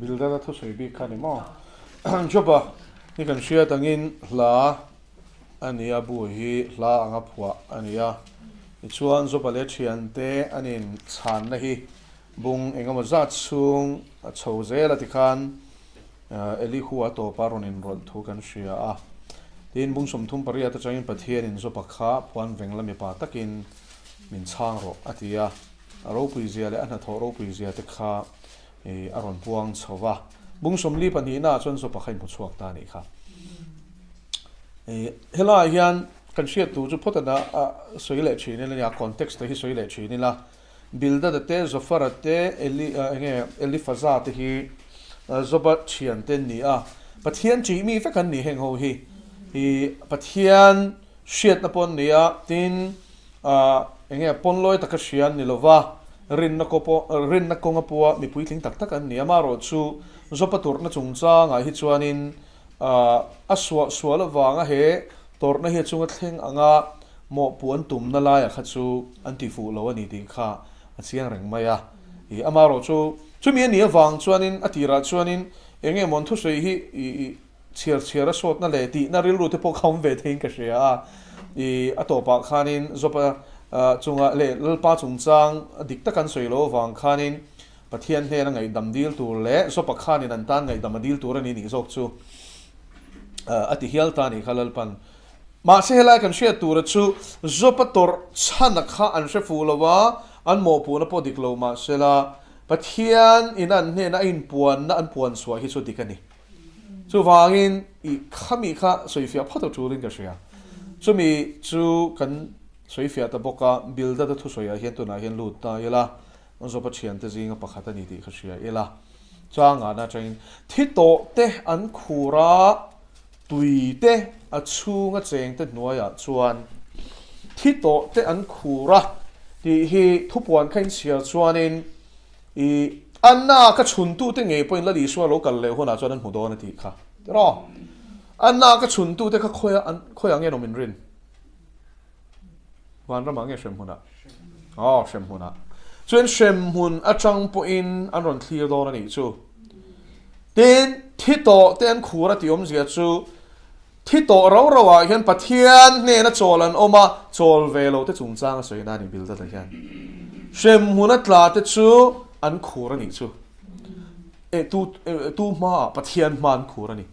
Bildada thusawi bik kha ni maw? Joba hi kan hriat angin hla a ni a, bu hi hla anga phuah a ni a. Tichuan Joba leh thiante an inchhanna hi bung engemaw zat chhung a chho zel a tikhan Elihu a tawpa rawn inrawlh thu kan hria a. Tin, bung 38 atangin Pathianin Joba kha phuan veng la mipa takin min chhang rawh a ti a. A ropui zia leh a hnathawh ropui zia te kha a rawn puang chho va. Bung 42 naah chuan Joba kha inhmu chhuak ta a nih kha. Helaiah hian kan hriat tur chu phawt a sawi leh thin ila nia, context te hi sawi leh thin ila. Bildada te, Zofara te, Eli, enge Elifaza te hi Joba thian te an ni a. Pathian ṭih mi vek an ni heng ho hi. I Pathian hriatna pawh an ni a, tin enge pawnlawi taka hria an ni lo va, rinna kaw pawh, rinna kawnga pawha mi puitling tak tak an ni. Amaherawh chu Joba tawrhna chungchangah hi chuanin A suah sual avanga he tawrhna hi a chunga thleng anga mawhpuh an tumna laiah kha chu an ti fuh lo a ni tih kha a chiang reng mai a. I amaherawh chu chumi a nih avang chuanin a tirah chuanin eng nge maw an thusawi hi i chhiar chhiar a sawtna leh tihna rilru te pawh kha awm ve theiin ka hria a. I a tawpah khanin Jopa chunga leh Lalpa chungchang dik tak an sawi loh avang khanin Pathian hnena ngaihdam dil tur leh Zopa khanin an tan ngaihdam a dil tur a ni nih zawk chu a ti hial ta a nih kha Lalpan. Mahse helai kan hriat tura chu Zopa tawrh chhana kha an hre fuh lo a, an mawhpuhna pawh dik lo mahsela Pathian in an hnena a inpuanna an puan chhuah hi chu dik a ni. Chuvangin i khami kha sawifiah phawt a tulin ka hria. Chumi chu kan sawifiah ta bawk a, Bildada thusawiah hian tunah hian lut ta ila. Zopa thiante zinga pakhat a ni tih ka hria ila. Changana atangin thi tawh te an khur a, tui te a chhunga cheng te hnuaiah chuan thi tawh te an khur a tih hi thupuan kha inchhiar chuanin i Anna ka chhuntute ngei pawhin Lal Isua lo kal leh hunah chuan an hmu dawn a tih kha. Tiraw? Anna ka chhuntute kha khawiah an khawiah nge an awm inrin? Vanramah nge hremhmunah? Aw, hremhmunah. Chuan hremhmun atang pawhin an rawn thlir dawn a nih chu. Tin, thi tawh te an khur a tih awmzia chu, thi tawh rau rauah hian Pathian hnena chawl an awm a, chawl ve lo te chungchang a sawi na a ni Bildada hian. Hremhmun a tla te chu an khur a nih chu. E, tu, tu hmaah Pathian hma an khur a ni.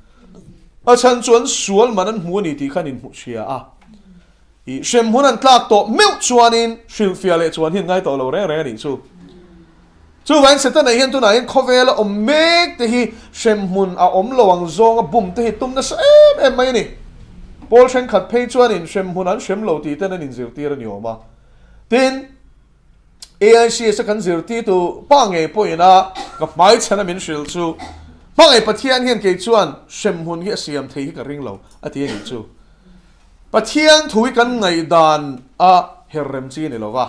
A chhan chu an sual man an hmu a ni tih kha an inhmuh hria a. I hremhmun an tlak tawh meuh chuanin hrilhfiah leh chuan hi an ngai tawh lo reng reng a nih chu. Chuvangin Setana hian tunah hian khawvela awm mek te hi hremhmun a awm lo ang zawnga bum te hi tum nasa em em mai a ni. Paul thenkhat phei chuanin hremhmun an hrem lo tih ten an inzirtir a ni awm a. Tin, AICS a kan zirtirtu pa ngei pawhin a ka hmaichhan a min hrilh chu Hmangaih Pathian hian kei chuan hremhmun hi a siam thei hi ka ring lo a ti a nih chu. Pathian thu hi kan ngaihdan a her rem chi a ni lo va,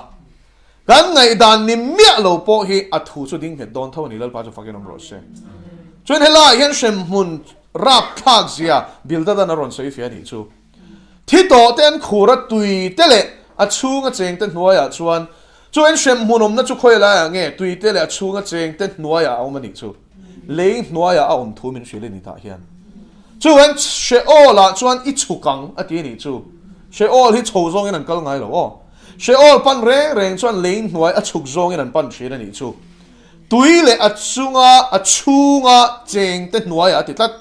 kan ngaihdan ni miah lo pawh hi a thu chu ding nghet dawn tho a ni Lalpa chu fakin awm rawh se. Chuan helaiah hian hremhmun rapthlak zia Bildad-an a rawn sawi fia a nih chu. Thi tawh te an khur a, tui te leh a chhunga cheng te hnuaiah chuan chu en hrem hmunawmna chu khawi laiah nge tui te leh a chhunga cheng te hnuaiah a awm a nih chu lei hnuaiah a awm thu min hrilh a ni tah hian. Chu en Sheol-ah chuan i chhuk ang a ti a nih chu. Sheol hi chho zawngin an kal ngai lo aw. Sheol pan reng reng chuan lei hnuai a chhuk zawngin an pan thin a nih chu. Tui leh a chunga a chhunga cheng te hnuaiah a ti tlat.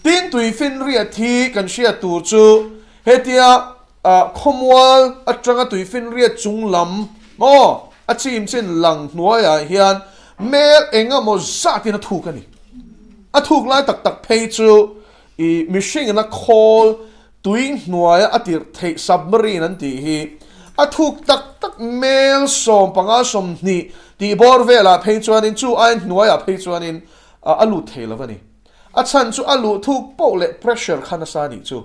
Tin tuifinriat hi kan hriat tur chu hetia khawmual atanga tuifinriat chung lam maw a chim chin lang hnuaiah hian mel eng emaw zatin a thuk a ni. A thuk lai tak tak phei chu i mihringin a khawl tui hnuaia a tirh theih submarine an tih hi a thuk tak tak mel 15 20 tih bawr velah phei chuanin chu aia hnuaiah phei chuanin a lut thei lo a ni. A chhan chu a luh thuk poh leh pressure kha nasa a nih chu.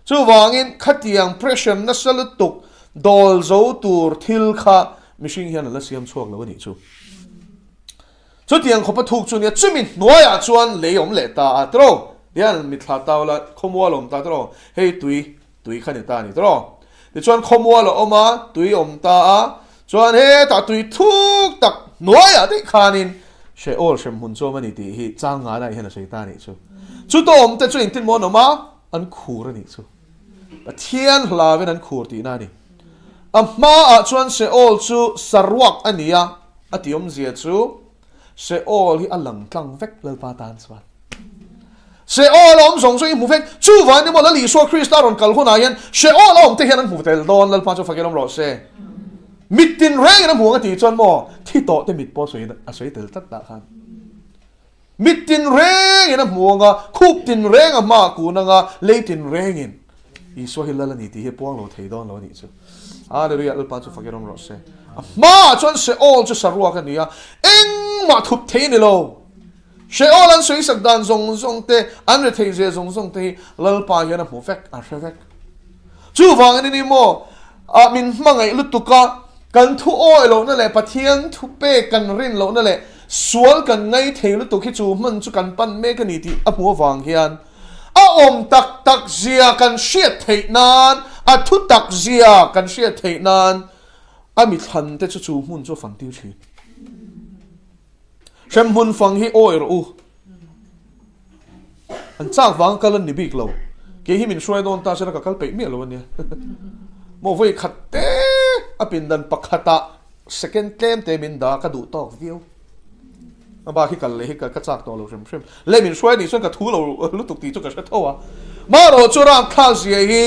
Chuvangin khatiang pressure nasa lutuk dawl zo tur thil kha mihring hian a la siam chhuak lo a nih chu. Chutiang khawpa thuk chu nia chumi hnuaiah chuan lei awm leh ta a tiraw? Tihian mitthla tau la khawmual awm ta tiraw? Hei tui, tui kha ni ta a ni tiraw? Tichuan khawmual a awm a, tui awm ta a, chuan hetah tui thuk tak hnuaiah daih khanin. Sheol hremhmun chu awm a ni tih hi chang nganah hian a sawi ta a nih chu. Chuta awmte chu engtin maw an awm a, an khur a nih chu. Pathian hlauin an khur tihna a ni. A hmaah chuan Sheol chu saruak a ni a, a tih awmzia chu Sheol hi a lang tlang vek Lalpa tan chuan. Sheol a awm zawng zawng i hmu vek. Chuvangin emaw Lal Isua Krista rawn kal hunah hian Sheol a awm te hian an hmu tel dawn, Lalpa chu fakin awm rawh se. Mit tin rengin a hmu ang a tih chuan maw thi tawh te mit pawh a sawi tel tlat dah khan. Mit tin rengin a hmu ang a, khup tin reng a hmaah kun ang a, lei tin rengin Isua hi Lal a ni tih hi a puang lo thei dawn lo a nih chu. Hallelujah, Lalpa chu fakin awm rawh se. A hmaah chuan Sheol chu saruak a ni a, engmah thup thei a ni lo. Sheol an sawisak dan zawng zawng te, an rethei zia zawng zawng te hi Lalpa hian a hmu vek, a hre vek. Chuvangin ini maw, ah min hmangaih lutuk a, kan thu awi lohna leh Pathian thu pek kan rin lohna leh sual kan ngai thei lutuk hi chu hman chu kan pan mek a ni tih a hmu avang hian a awm tak tak zia kan hriat theih nan, a thu tak zia kan hriat theih nan a mithlan te chu chu hmun chu a fang tir thin. Hremhmun fang hi awi rawh u. An chak vang kal an ni bik lo. Kei hi min hruai dawn ta sela ka kal peih miah lo a nia. Maw vawi khat te a pindan pakhatah second tlem te min dah a ka duh tawk viau. A bak hi kal leh hi ka chak tawh lo hrim hrim. Le min hruai nih chuan ka thu lo lutuk tih chu ka hre tho a. Marawh chu rapthlak zia hi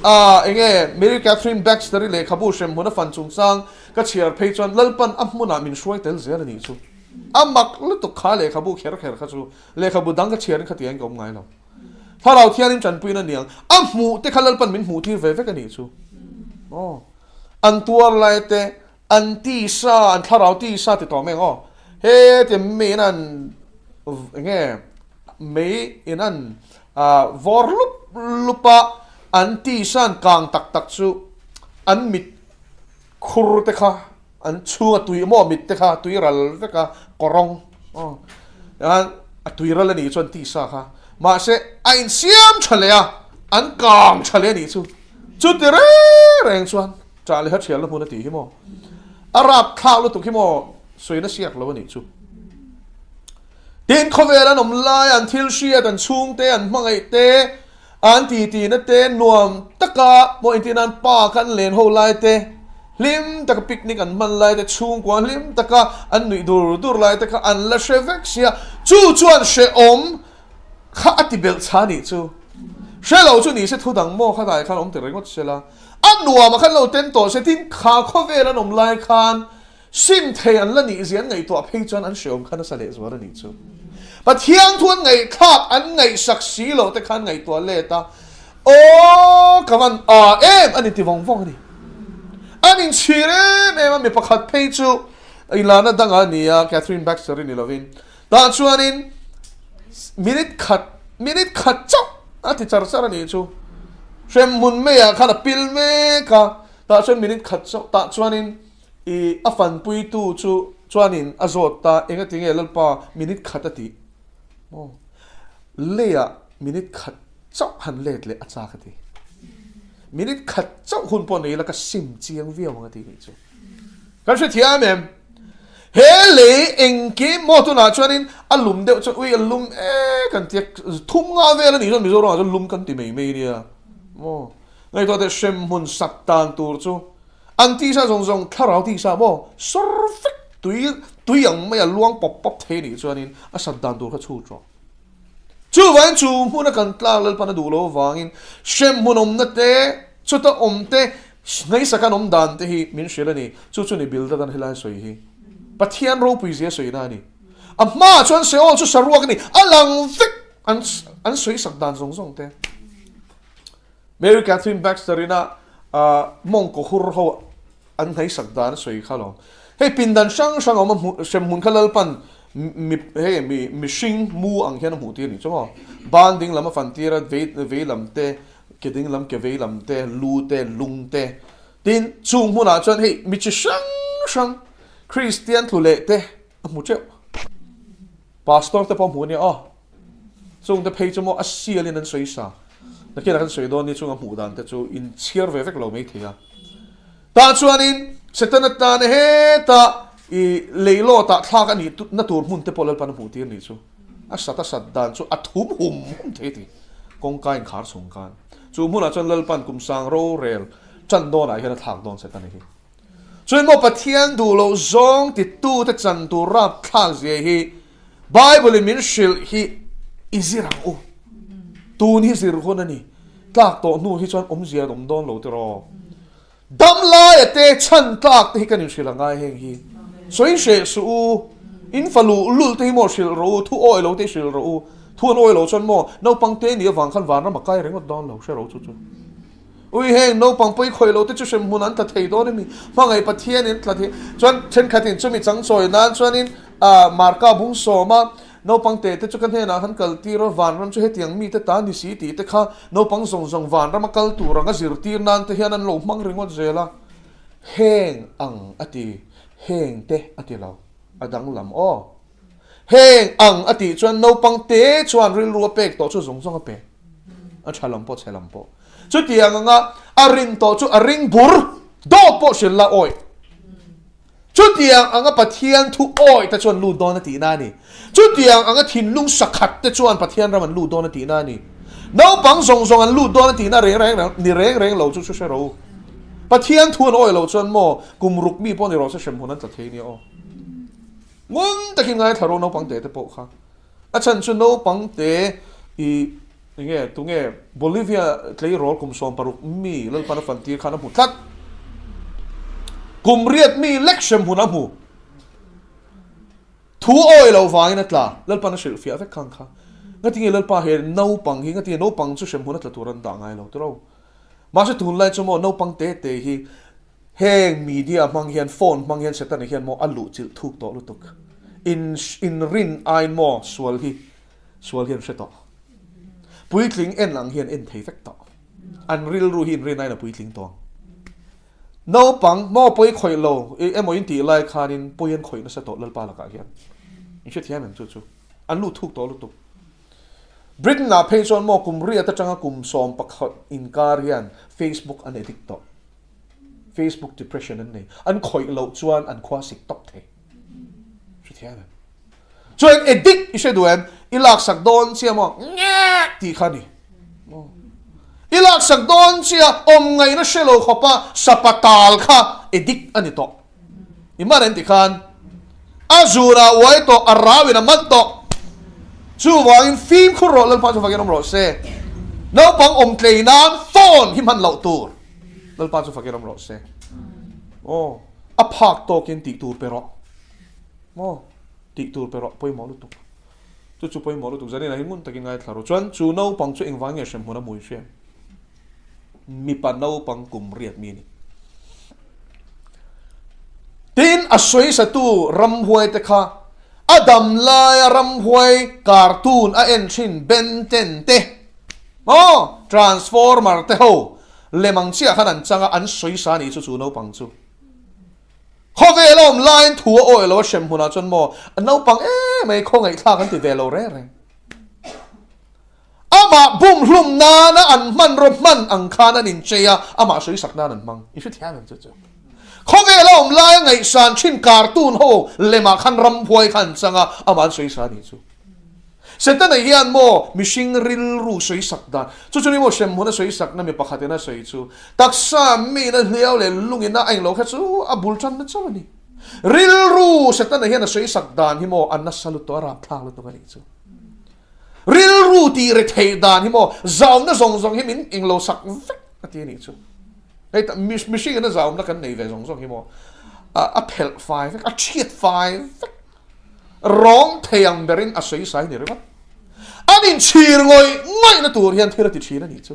ah enge Mary Catherine Baxter-i lehkhabu hremhmun a fan chungchang Ka chhiar phei chuan Lalpan a hmunah min hruai tel zel a nih chu. A mak lutuk kha lehkhabu kher kher kha chu lehkhabu dang ka chhiarin kha tiangin ka awm ngai lo. Thlarau thianin tanpuina a niang. A hmuh te kha Lalpan min hmuh tir ve vek a nih chu. Aw. An tuar lai te, an tisa, an thlarau tisa ti tawh mai ang aw. He ti meiin an enge mei in an vawr lup lup a, an tisa an kang tak tak chu an mit Khur te kha an chhunga tui maw mit te kha tui ral vek a kawrawng aw a tui ral a nih chuan tisa kha mahse a insiam tha leh a an kang tha leh a nih chu chuti reng reng chuan ṭah leh ha ṭhialna hmun a tih hi maw a rap thlak lutuk hi maw sawina siak lo a nih chu tin khawvel an awm lai an thil hriat an chhungte an hmangaih te An titi na te nuam taka maw inti nan pa kha an len ho lai te, hlim taka picnic an hman lai te, chhungkua hlim taka an nuih dur dur lai te kha an la hre vek sia, chu chuan hrehawm kha a ti belh chha nih chu. Hre lo chu ni se thu dang maw kha dai khan awm ti ringawt sela, a nuam ah khan lo ten tawh se tin kha khawvel an awm lai khan Sim thei an la nih zia an ngaihtuah phei chuan an hreawm kha nasa lehzual a nih chu. Pathian thu an ngaihthlak an ngaihsak si loh te kha an ngaihtuah let a, Aw ka van a em a ni ti vawng vawng a ni. An inchhir em em a, mi pakhat phei chu inlana dangah a ni a, Catherine Baxter i ni lovin. Tah chuanin minute khat, minute khat chauh a ti char char a nih chu. Hremhmun meiah khan a pil mek a, tah chuan minute khat chauh, tah chuanin I a fanpuitu chu chuanin a zawt ta, Engati nge Lalpa minute khat a tih? Maw? Leiah minute khat chauh han let leh a chak a ti. Minute khat chauh hun pawh nei ila ka sim chiang viau ang a ti nih chu. Kan hrethiam em? He lei engkim maw tunah chuanin a lum deuh chuan ui a lum e kan tia thum nga vel a nih chuan Mizoramah chuan lum kan ti mai mai nia. Maw? Ngaihtuah teh hremhmun sak tan tur chu An tisa zawng zawng thlarau tisa maw sawr vek tui tui ang mai a luang pawp pawp thei anih chuanin a sat dan tur kha chhut rawh. Chuvangin chu hmuna kan tlak Lalpan a duh lo avangin hremhmun awmna te chuta awm te hnaihsak an awm dan te hi min hrilh a ni. Chu chu ni Bildad an helai sawi hi Pathian ropui zia sawina a ni. A hmaah chuan Seol chu saruak a ni a lang vek an an sawisak dan zawng zawng te. Mary Catherine Baxter ina mawngkaw hur ho an hnaihsak dan a sawi kha lo. Hei pindan hrang hrang a awm a, hremhmun kha Lalpan mi hei mi mihring mu ang hian a hmuh tir a nih chu maw. Ban ding lam a fan tir a, vei vei lam te, ke ding lam ke vei lam te, lu te, lung te. Tin, chung hmunah chuan hei mi chi hrang hrang Kristian tlu leh te a hmu teuh. Pastor te pawh a hmu a nia aw. Chungte phei chu maw a sialin an sawi sa. Nakinah kan sawi dawn ni chunga hmuh dan te chu in chhiar ve vek lo mai thei a. Tah chuanin Setana tana hetah I leilawtah thlak a nih na tur hmun te pawh Lalpan a hmuh tir nih chu. A sat a sat dan chu a thum hum hum thei ti. Kawngka inkhar chung khan. Chu hmunah chuan Lalpan kum sang rorel tan dawnah hian a thlak dawn set a ni hi. Chuan maw Pathian duh loh zawng titute chan tur rapthlak zia hi Bible in min hrilh hi i zir ang u. Tun hi zir hun a ni. Tlak tawh hnu hi chuan awmzia an awm dawn lo tiraw. Dam laia te chhan tlak te hi kan inhrilh a ngai heng hi. Sawi hreh suh u. In fa luh lul te hi maw hrilh rawh u, thu awi lo te hi hrilh rawh u. Thu an awi lo chuan maw naupang te nih avang khan vanram a kai ringawt dawn lo hre ro chu chu. Ui heng naupang pawi khawih lo te chu hrem hmun an tla thei dawn emi? Hmangaih Pathian in tla thei chuan thenkhatin chumi chang chawi nan chuanin ah Marka bung sawma naupang te te chu ka hnenah han kal tir a vanram chu hetiang mite ta ni si tih te kha naupang zawng zawng vanram a kal tur anga zirtir nan te hian an lo hmang ringawt zel a heng ang a ti heng te a ti lo a danglam aw heng ang a tih chuan naupang te chuan rilru a pek tawh chu zawng zawng a pe a tha lam pawh chhe lam pawh. Chutiang anga a rin tawh chu a ring bur dawt pawh hrilh la awih. Chutiang anga Pathian thu awih te chuan lut dawn a tihna a ni. Chutiang anga thinlung sakhat te chuan Pathian ram an lut dawn a tihna a ni. Naupang zawng zawng an lut dawn a tihna reng reng ni reng reng lo chu chu hre ro. Pathian thu an awih loh chuan maw kum ruk mi pawh ni rawh se hremhmun an tla thei nia aw. Ngun takin ngaithla ro naupang te te pawh kha. A chhan chu naupang te i enge tunge Bolivia tleirawl kum 16 mi Lalpan a fan tir khan a hmu tlat. Kum riat mi lek hrem hun a hmu. Thu awi lo vangin a tla. Lalpan a hrilh fiah vek khang kha. Ngatinge Lalpa he naupang hi ngatinge naupang chu hrem hun a tla tur an dah ngai lo tiro. Mahse tunlai chu maw naupang te te hi Heng media hmang hian phone hmang hian Setana hian maw a luh chilh thuk tawh lutuk. In in rin aiin maw sual hi sual hian hre tawh. Puitling en ang hian en thei vek tawh. An rilru hi in rin aiin a puitling tawh ang. Naupang maw pawi khawih lo emaw in tih lai khanin pawi an khawih nasa tawh Lalpa lakah hian. In hrethiam em chu chu. An luh thuk tawh lutuk. Britain ah phei chuan maw kum riat atanga kum 11 inkar hian Facebook an addict tawh. Facebook depression an nei. An khawih loh chuan an khua sik tawp thei. Hrethiam em? Chuan addict i hre duh em? I laksak dawn chia maw? Nge tih kha ni. I laksak dawn chia awm ngaihna hre lo khawpa sapatal kha addict a ni tawh. I man an ti khan a zunah uai tawh, a rauin a man tawh. Chuvangin fimkhur rawh Lalpa chu fakin awm rawh se. Naupang awm tlei nan phone hi hman loh tur. Lalpa chu fakin awm rawh se. Aw, a phak tawkin tih tur pe rawh. Aw, tih tur pe rawh pawimawh lutuk. Chu chu pawimawh lutuk zanin ah hi ngun takin ngaithla rawh. Chuan chu naupang chu engvang nge hremhmun a hmui hriam? Mipa naupang kum riat mi a ni. Tin, a sawisatu ramhuai te kha a dam laia ramhuai cartoon a en thin Ben Ten te, maw, Transformer te ho lem ang chiah khan an chang a, an sawisa a nih chu chu naupang chu. Khawvel a awm laiin thu a awih lo a hrem hmunah chuan maw, naupang emai khawngaihthlak an ti ve lo reng reng. Amah bumhlum nana an hmanraw hman ang khan an inchei a, amah sawisak nan an hmang. I hrethiam em chu chu? Khawvel a awm laia ngaihsan thin cartoon ho lemah khan ramhuai kha an chang a, amah an sawisa a nih chu. Setana hian maw mihring rilru sawisak dan, chu chu ni maw hremhmun a sawisakna mi pakhatin a sawi chu, taksa miin a hliau leh lungin a englo kha chu a bul tanna chauh a ni. Rilru Setana hian a sawisak dan hi maw a nasa lutuk a rapthlak lutuk a nih chu. Rilru tih re theih dan hi maw zaumna zawng zawng hi min englo sak vek a ti a nih chu. Hei ta mihring in a zaumna kan nei ve zawng zawng hi maw a phelh fai vek, a thiat fai vek. Rawng thei ang berin a sawi sai ni ringawt. An inchhir ngawih ngawih na tur hian thil a ti thin a nih chu.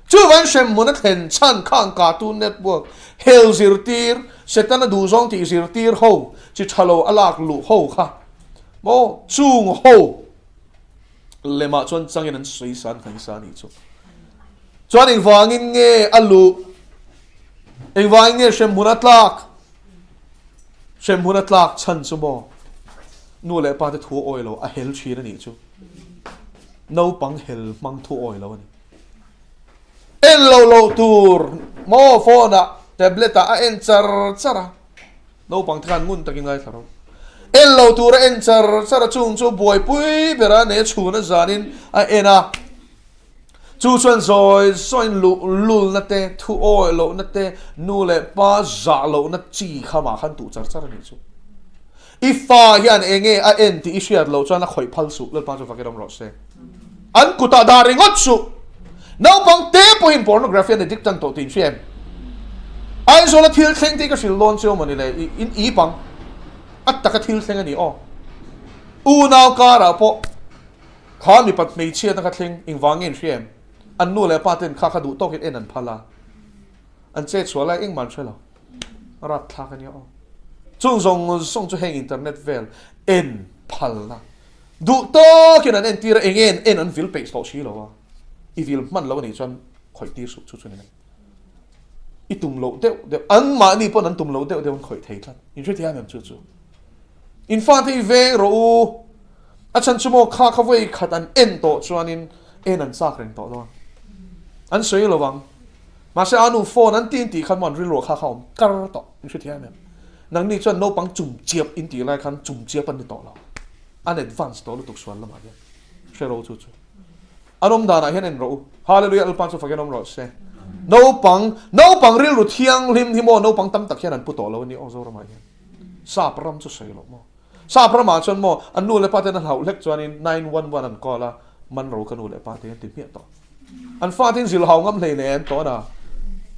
Chuvain hremhmun a thlen chhan khang Cartoon Network hel zirtir, Setana duhzawng tih zirtir ho, chi tha lo a lak luh ho kha Maw chung ho lemah chuan changin an sawi san kha nisa anih chu. Chuan engvangin nge a luh? Engvangin nge hremhmun a tlak? Hremhmun a tlak chhan chu maw nu leh pa te thu awi lo a hel thin anih chu. Naupang hel hmang thu awi lo a ni. En lo lo tur maw phone ah tablet ah a en char char a. Naupang te khan ngun takin ngaithla rawh. En lo tura en char char a chung chu buaipui bera nei a chhun a zanin a en a. Chu chuan zawi zawiin luh lulna te, thu awih lohna te, nu leh pa zah lohna chi kha mah khan tuh char char a nih chu. I fa hian eng nge a en tih i hriat loh chuan a khawih phal suh, Lalpa chu fakin awm rawh se. An kutah dah ringawt suh. Naupang te pawhin pornography an addict tan tawh tih in hria em? Aizawla thil thleng tih ka hrilh dawn chiau mawni le, i in i pang a taka thil thleng a ni aw. Unau karah pawh kha mipat hmeichhiatna kha thleng engvang nge in hria em? An nu leh pa ten kha kha duh tawkin en an phal a, an chet chhuah lai engmah an hre lo. Rat thlak a nia aw. Chung zawng zawng chu heng internet vel en phalna duh tawkin an entir a, eng nge en an vil peih tawh si lo a, i vil hman lo a nih chuan khawih tir suh chu chu ni mai. I tum loh deuh deuh, anmahni pawn an tum loh deuh deuh an khawih thei tlat. In hrethiam em chu chu? In fate i veng rawh u, a chhan chu maw kha kha vawi khat an en tawh chuanin en an chak reng tawh dawn. An sawi lo vang. Mahse a nu phone an tin tih khan maw an rilruah kha kha awm kar tawh in hrethiam em? Nangni chuan naupang chum chiap in tih lai khan chum chiap an ni tawh lo. An advance tawh lutuk sual lamah hian hre ro chu chu. An awm danah hian en rawh u. Hallelujah Lalpa chu fakin awm rawh se. Naupang naupang rilru thianghlim hi maw naupang tam tak hian an pu tawh lo a ni aw Zoramah hian. Sap ram chu sawi loh maw. Sap ramah chuan maw an nu leh pa ten an hlauh hlek chuanin 911 an call a, man ro ka nu leh pa te hian ti hmiah tawh. An fate in zilhau ngam hlei nen tawn a,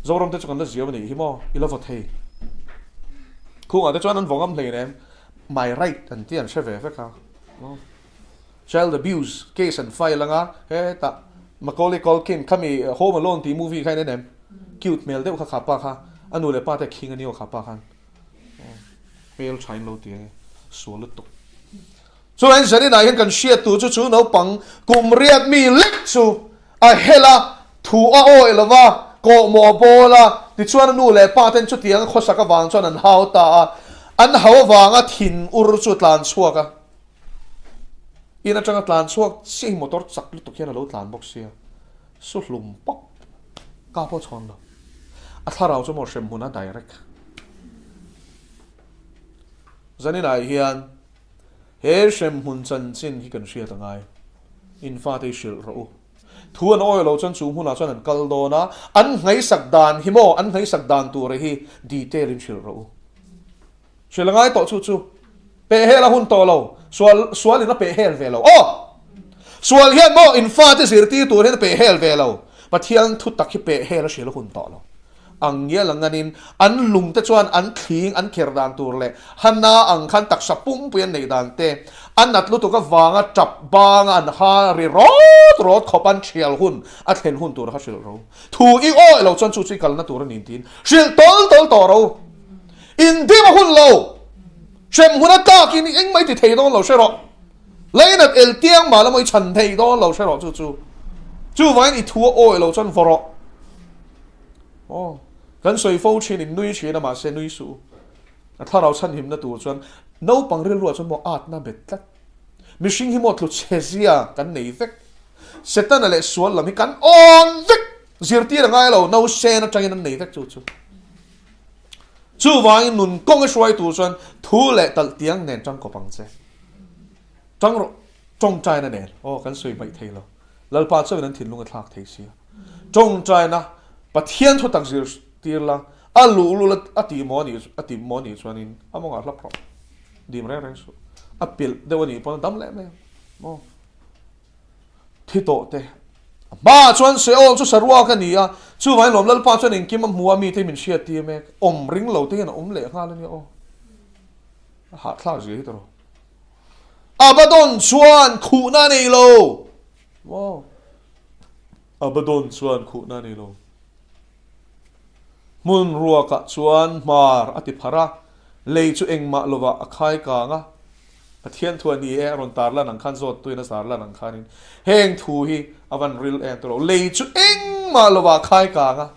Zoram te chu kan la ziau anih hi maw, i la vaw thei. Khungah te chuan an vaw ngam hlei nen, my right an ti an hre ve vek a. Child abuse case an file anga, hetah Macaulay Culkin khami Home Alone tih movie kha in en em? Cute hmel deuh kha kha pa kha, a nu leh pa te khing a ni aw kha pa khan. Hmel tha in lo ti e, sual lutuk. Chuan Zaninah hian kan hriat tur chu chu naupang kum riat mi lek chu a hel a, thu a awih lo va, kawhmawh a bawl a, tichuan a nu leh pa ten chutiang a khawsak avang chuan an hau ta a, an hau avanga thin ur chu a tlan chhuak a. In atanga tlan chhuak chiah hi motor chak lutuk hian a lo tlan bawk sia, su hlum pawp ka pawh chhawn lo. A thlarau chu maw hremhmun a direct. Zaninah hian He hremhmun chanchin hi kan hriat a ngai. In fate hi hrilh rawh u. Thu an awi lo chuan chu hmunah chuan an kal dawn a, an nghaihsak dan hi maw, an nghaihsak dan tura hi detail in hrilh rawh u. Hrilh a ngai tawh chu chu. Pehhel a hun tawh lo. Sual, sual in a pehhel ve lo. Aw! Sual hian maw in fate zirtir tur hian a pehhel ve lo. Pathian thu tak hi pehhel a hrilh a hun tawh lo. Ang ngial ang nganin an lung te chuan an thling an kher dan tur leh Hana ang khan taksa pumpui an neih dan te, a nat lutuk avanga tap banga an ha ri rawt rawt khawp an thial hun a thlen hun tur kha hrilh ro. Thu i awih lo chuan chu chu i kalna tur a ni tiin hrilh tawl tawl tawh ro. Indim a hun lo. Hrem hun a tlakin i engmah i ti thei dawn lo hre rawh. Leinat el tiang mah lamaw i chhan thei dawn lo hre rawh chu chu. Chuvangin i thu a awih lo chuan vaw rawh. Aw, kan sawi fo thin in nui thin a mahse nui suh u. A thlarau chhanhimna tur chuan naupang rilruah chuan maw atna bet tlat. Mihring hi maw tlu chhe zia kan nei vek. Setana leh sual lam hi kan awn vek. Zirtir a ngai lo, nausen atangin an nei vek chu chu. Chuvangin nun kawng i hruai tur chuan thu leh talh tiang nen tangkawp ang che. Tang rawh, tawngtaina nen. Aw, kan sawi hmaih thei lo. Lalpa chauhin an thinlung a thlak thei sia. Tawngtaina Pathian thu tak zir tir la, a luhlul a tih maw anih a tih maw anih chuanin a mawngah hlap rawh. Dim reng reng suh. A pilh deuh anih pawn a dam leh mai ang. Maw? Thi tawh te. A hmaah chuan Seol chu saruak a ni a, chuvangin lawm Lalpa chuan engkim a hmu a, mite min hriat tir mek. Awm ring lo te hian a awm leh nghal a nia aw. A hahthlak zia hi tawh rawh. Abaddon chuan khuhna a nei lo. Maw? Abaddon chuan khuhna a nei lo. Hmun ruakah chuan hmar a ti pharh a, lei chu engmah lovah a khai kang a. Pathian thu a ni e, a rawn tar lan ang khan zawttuin a zar lan ang khanin heng thu hi a van ril em tawh lo. Lei chu engmah lovah a khai kang a.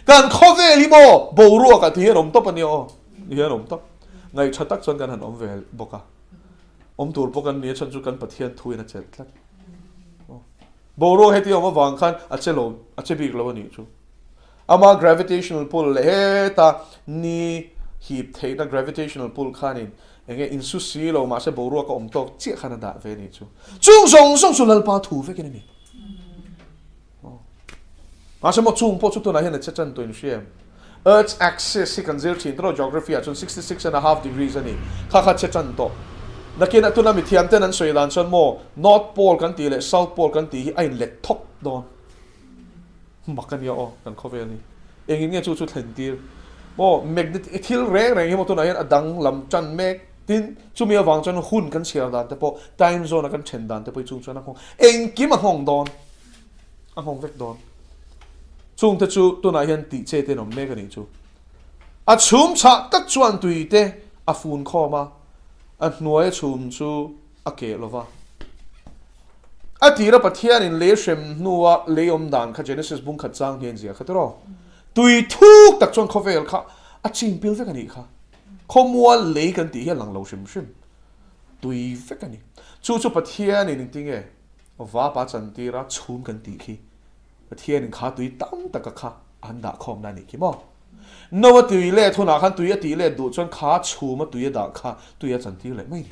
Kan khawvel hi maw boruakah ti hian awm tawp a nia aw. Ti hian awm tawp. Ngaihṭha tak chuan kan han awm ve bawk a. Awm tur pawh kan ni a chhan chu kan Pathian thuin a chelh tlat. Boruak heti awm avang khan a che lo, a che bik lo a nih chu. Ama gravitational pull leh heta ni hip theihna gravitational pull khanin enge insu si lo mahse boruak a awm tawk chiah khan a dah ve a nih chu. Chung zawng zawng chu Lalpa thu vekin a ni. Mahse maw chung pawh chu tunah hian a che tan tawh in hria em? Earth's axis hi kan zir thin tawh geography ah chuan 66.5 degrees a ni. Kha kha che tan tawh. Nakin tuna mithiam ten an sawi dan chuan maw North Pole kan tih leh South Pole kan tih hi a inlet thawk dawn. Mak a nia aw kan khawvel hi. Engin nge chu chu thlen tir? Maw magnet thil reng reng hi maw tunah hian a dang lam tan mek. Tin, chumi avang chuan hun kan chhiar dan te pawh time zone a kan then dan te pawh hi chung chuan a nghawng engkim a nghawng dawn. A nghawng vek dawn. Chungte chu tunah hian tih che te an awm mek a nih chu. A chhum chhah tak chuan tui te a fun khawm a, a hnuai a chhum chu a keh lo va. A tira Pathianin lei hrem hnua lei awm dan kha Genesis bung khat chang hian zia kha tiraw. Tui thuk tak chuan khawvel kha a chin pil vek a nih kha. Khawmual lei kan tih hi a lang lo hrim hrim. Tui vek a ni. Chu chu Pathianin engtinge Vapa chantir a chhum kan tih khi Pathianin kha tui tam taka kha an dah khawmna a nih khi maw? No a tui let hunah khan tui a tih let duh chuan kha chhum a tui a dah kha tui a chantir leh mai ni.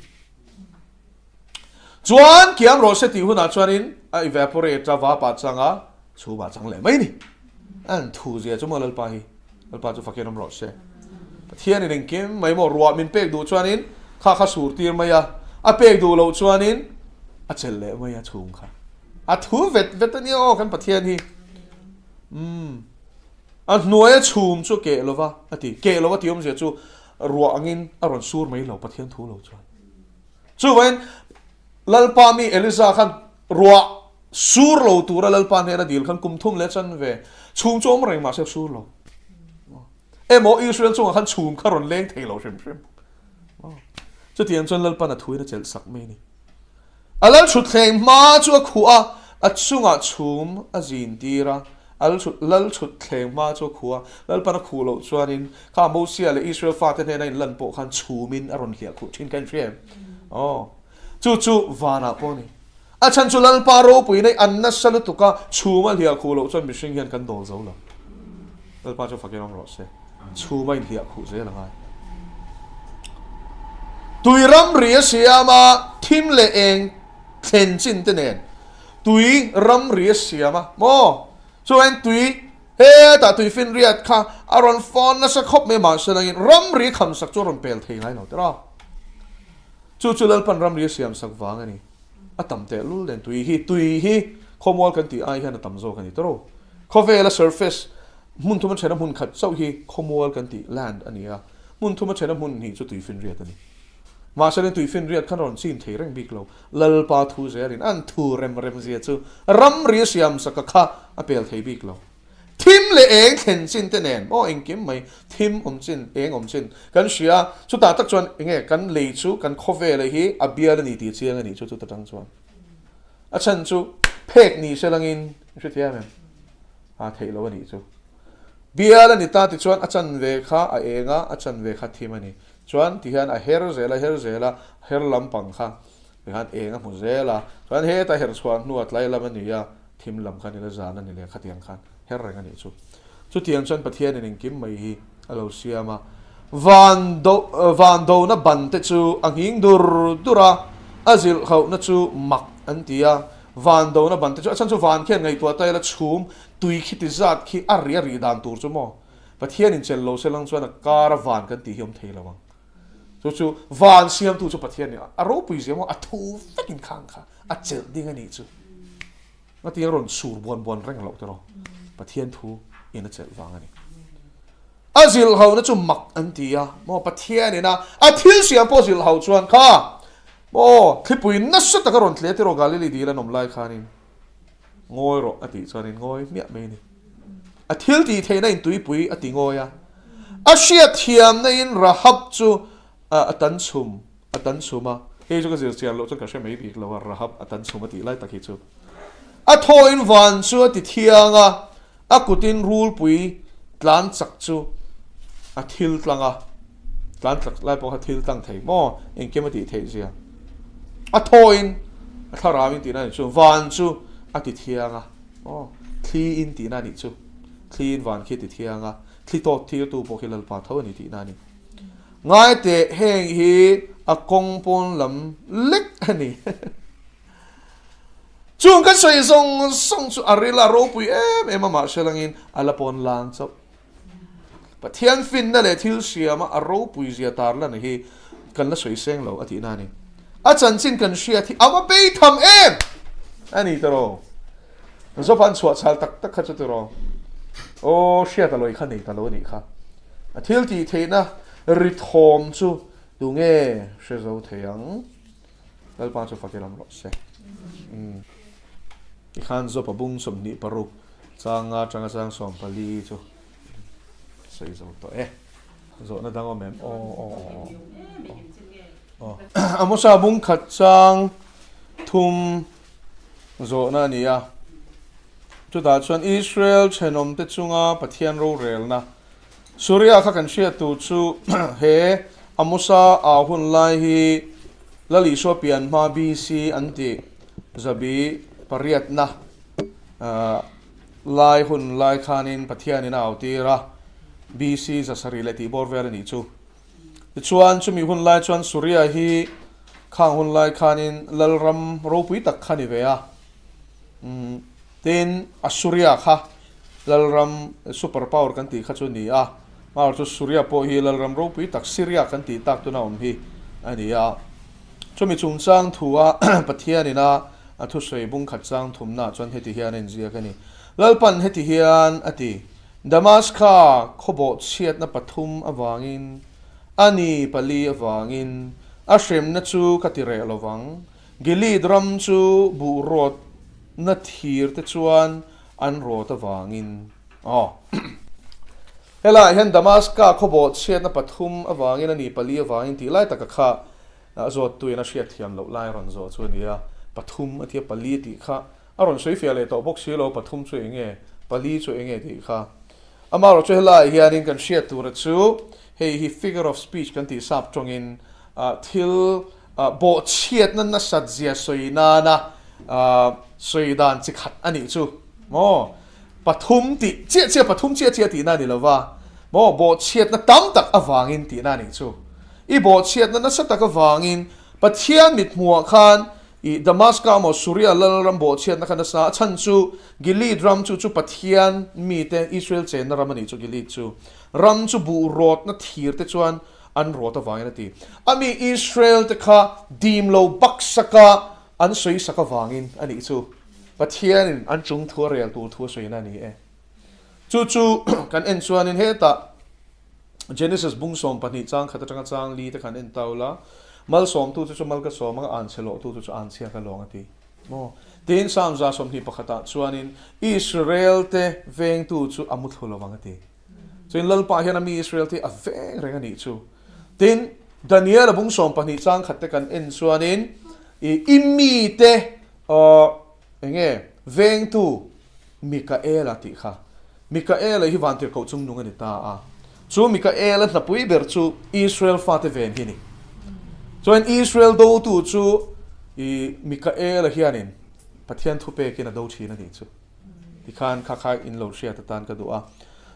Chuan kiam rawh se tih hunah chuanin a evaporate a vapa changa chhum ah chang leh mai ni. An thu zia chu maw Lalpa hi? Lalpa chu fakin awm rawh se. Pathianin engkim mai maw ruah min pek duh chuanin kha kha sur tir mai a, a pek duh loh chuanin a chelh leh mai a chhung kha. A thu vet vet a nia aw kan Pathian hi. Umm. A hnuaia chhum chu keh lova a ti. Keh lova tih awmzia chu ruah angin a rawn sur mai lo Pathian thu lo chuan. Chuvangin Lalpa mi Eliza khan ruah Sur lo tura Lalpa hnena dil khan kum thum leh chan ve chhung chu awm reng mahse sur lo. Emaw Israel chungah khan chhum kha rawn leng thei lo hrim hrim. Chutiang chuan Lalpan a thuin a chelh sak mai a ni. A lal thutthleng hma chu a khuh a, a chungah chhum a zin tir a. A lal thutthleng hma chu a khuh a, Lalpan a khuh loh chuanin kha Mosia leh Israel fate hnena inlan pawh khan chhumin a rawn hliah khuh thin kha in hria em? Aw. Chu chu vanah pawh a ni. A chhan chu Lalpa ropui nei an nasa lutuk a, chhum a hliah khuh loh chuan mihring hian kan dawl zo lo. Lalpa chu fakin awm rawh se. Chhum a inhliah khuh zel a ngai. Tui ramri a siam a, thim leh eng thlen chin te nen tui ramri a siam a maw? Chuan tui hetah tui finriat kha a rawn fawn nasa khawp mai mahse langin ramri khamsak chu a rawn pel thei ngai lo tiraw? Chu chu Lalpan ramri a siamsak vang a ni. A tam teh lul nen tui hi tui hi khawmual kan tih ai hian a tam zawk a ni tawrh. Khawvela surface hmun thuma thena hmun khat chauh hi khawmual kan tih land a ni a, hmun thuma thena hmun hnih chu tuifinriat a ni. Mahse nen tuifinriat khan rawn chin thei reng bik lo. Lalpa thu zelin an thu rem rem zia chu ramri a siamsaka kha a pel thei bik lo. Thim leh eng thlen chin te nen maw engkim mai thim awm chin eng awm chin kan hria chutah tak chuan enge kan lei chu kan khawvel hi a bial a ni tih chiang a nih chu chuta tang chuan a chhan chu phek ni se langin hrethiam em a theih loh a nih chu bial a ni ta tichuan a chanve kha a eng a a chanve kha thim a ni chuan tihian a her zel a her zel a her lampang kha tihian eng a hmu zel a chuan heta her chhuah hnuah tlai lam a ni a Thim lam khan ila zan a ni leh khatiang khan her reng a nih chu. Chutiang chuan Pathianin engkim mai hi a lo siam a, van do van dona ban te chu a nghing dur dur a, a zilh hauhna chu mak an ti a, van dona ban te chu a chhan chu van khian ngaihtuah ta ila chhum tui khi ti zat khi a ri a rih dan tur chu maw Pathianin chelh lo se lang chuan a kar a van kan tih hi awm thei lo ang. Chu chu van siamtu chu Pathian nih a ropui zia maw a thu vekin khang kha a chelh ding a nih chu. Ngatinge a rawn sur buan buan reng loh tiraw Pathian thu in a chelh vang a ni. A zilh ho na chu mak an ti a maw Pathian in a a thil siam pawh zilh ho chuan kha maw thlipui nasa taka rawn tle tiraw Galili dil an awm lai khanin ngawi rawh a tih chuanin ngawi hmiah mai a ni. A thil tih theihna in tuipui a ti ngawi a, a hriat thiamna in Rahab chu a tan chhum a tan chhum a, hei chu ka zir chian loh chuan ka hre mai bik lo a, Rahab a tan chhum a tih lai tak hi chu. A thaw in van chu a ti thiang a, a kut in rulpui tlan chak chu a thil tlang a, tlan chak lai pawh kha thil tlang thei maw engkim a tih theih zia. A thaw in a thlarau in tihna a nih chu, van chu a ti thiang a. Aw, thli in tihna a nih chu. Thli in van khi ti thiang a, thli tawt thirtu pawh khi Lalpa tho a ni tihna a ni. Ngai teh heng hi a kawng pawn lam lek a ni. Chung kan sawi zawng zawng chu a ril a ropui em em a mahse langin a la pawn lang chauh. Pathian finna leh thil siama a ropui zia tar lan hi kan la sawi seng lo a tihna a ni. A chanchin kan hriat hi a va bei tham em a ni tiraw. Zopan chhuah chhal tak tak kha chu tiraw. Aw hriat a lawi kha nei ta lo a nih kha. A thil tih theihna ri thawm chu tunge hre zo thei ang? Lalpa chu fak ilam rawh se. Tikhan Zopa bung 26 changa tanga chang 14 chu sawi zo tawh e. Zawhna dang awm em? Aw aw aw aw. Amosa bung khat chang thum zawhna a ni a. Chutah chuan Israel thenawmte chunga Pathian rorelna Suria kha kan hriat tur chu he Amosa au hun lai hi Lal Isua pian hma BC an tih zabi pariatna lai hun lai khanin Pathianin a au tir a, BC 700 leh tih bawr vel a nih chu. Tichuan chumi hun lai chuan Suria hi khang hun lai khanin Lalram ropui tak kha ni ve a. Tin, Assuria kha lalram super power kan tih kha chu a ni a, amaherawhchu chu Suria pawh hi lalram ropui tak Syria kan tih tak tuna awm hi a ni a. Chumi chungchang thua Pathianin a a thusawi bungkhat chang thumnaah chuan heti hian a inziak a ni. Lalpan heti hian a ti, Damaska khawbawh chhiatna pathum avangin, a ni pali avangin a hremna chu ka ti reh lovang. Gilead ram chu buh rawt na thir te chuan an rawt avangin aw. Helaiah hian Damaska khawbawh chhiatna pathum avangin a ni pali avangin tih lai taka kha a zawttuin a hriat thiam loh lai a rawn zawh chu a ni a, pathum a tia pali a tih kha a rawn sawi fiah leh tawh bawk si lo, pathum chu eng nge, pali chu eng nge tih kha. Amaherawhchu chu helaiah hianin kan hriat tura chu hei hi figure of speech kan tih sap tawngin thil Bawhchhiatna nasat zia sawi nana sawi dan chi khat a nih chu maw? Pathum tih chiah chiah pathum chiah chiah tihna a ni lova maw? Bawhchhiatna tam tak avangin tihna a nih chu. I bawhchhiatna nasa tak avangin Pathian mithmuhah khan i Damaska emaw Suria lalram bawhchhiatna kha nasa a chhan chu Gilead ram chu chu Pathian mite Israel chenna ram a nih chu Gilead chu ram chu buh rawtna thir te chuan an rawt avangin a ti. A mi Israel te kha dim lo baksaka an sawi sak avangin a nih chu. Pathianin an chung thu a rel tur thu a sawina a ni e. Chu chu kan en chuanin hetah Genesis bung 12 chang khat atanga chang li te khan en tau la, Malsawmtu chu chu mal ka sawm anga anchhe lawhtu chu chu anchhia ka lawng a ti. Maw? Tin, Psalm 121 ah chuanin Israel te vengtu chu a muthlu lovang a ti. Chuin Lalpa hian a mi Israel te hi a veng reng a nih chu. Tin, Daniel a bung 12 chang khat te kan en chuanin i i mite eng nge vengtu Mikaela tih kha. Mikaela hi vantirhkoh chung nung a ni ta a. Chu Mikaela hnapui ber chu Israel fate ven hi a ni. Chuan Israel dotu chu i Mikaela hianin Pathian thupekin a do thin a nih chu. Tikhan kha kha in lo hriat atan ka duh a.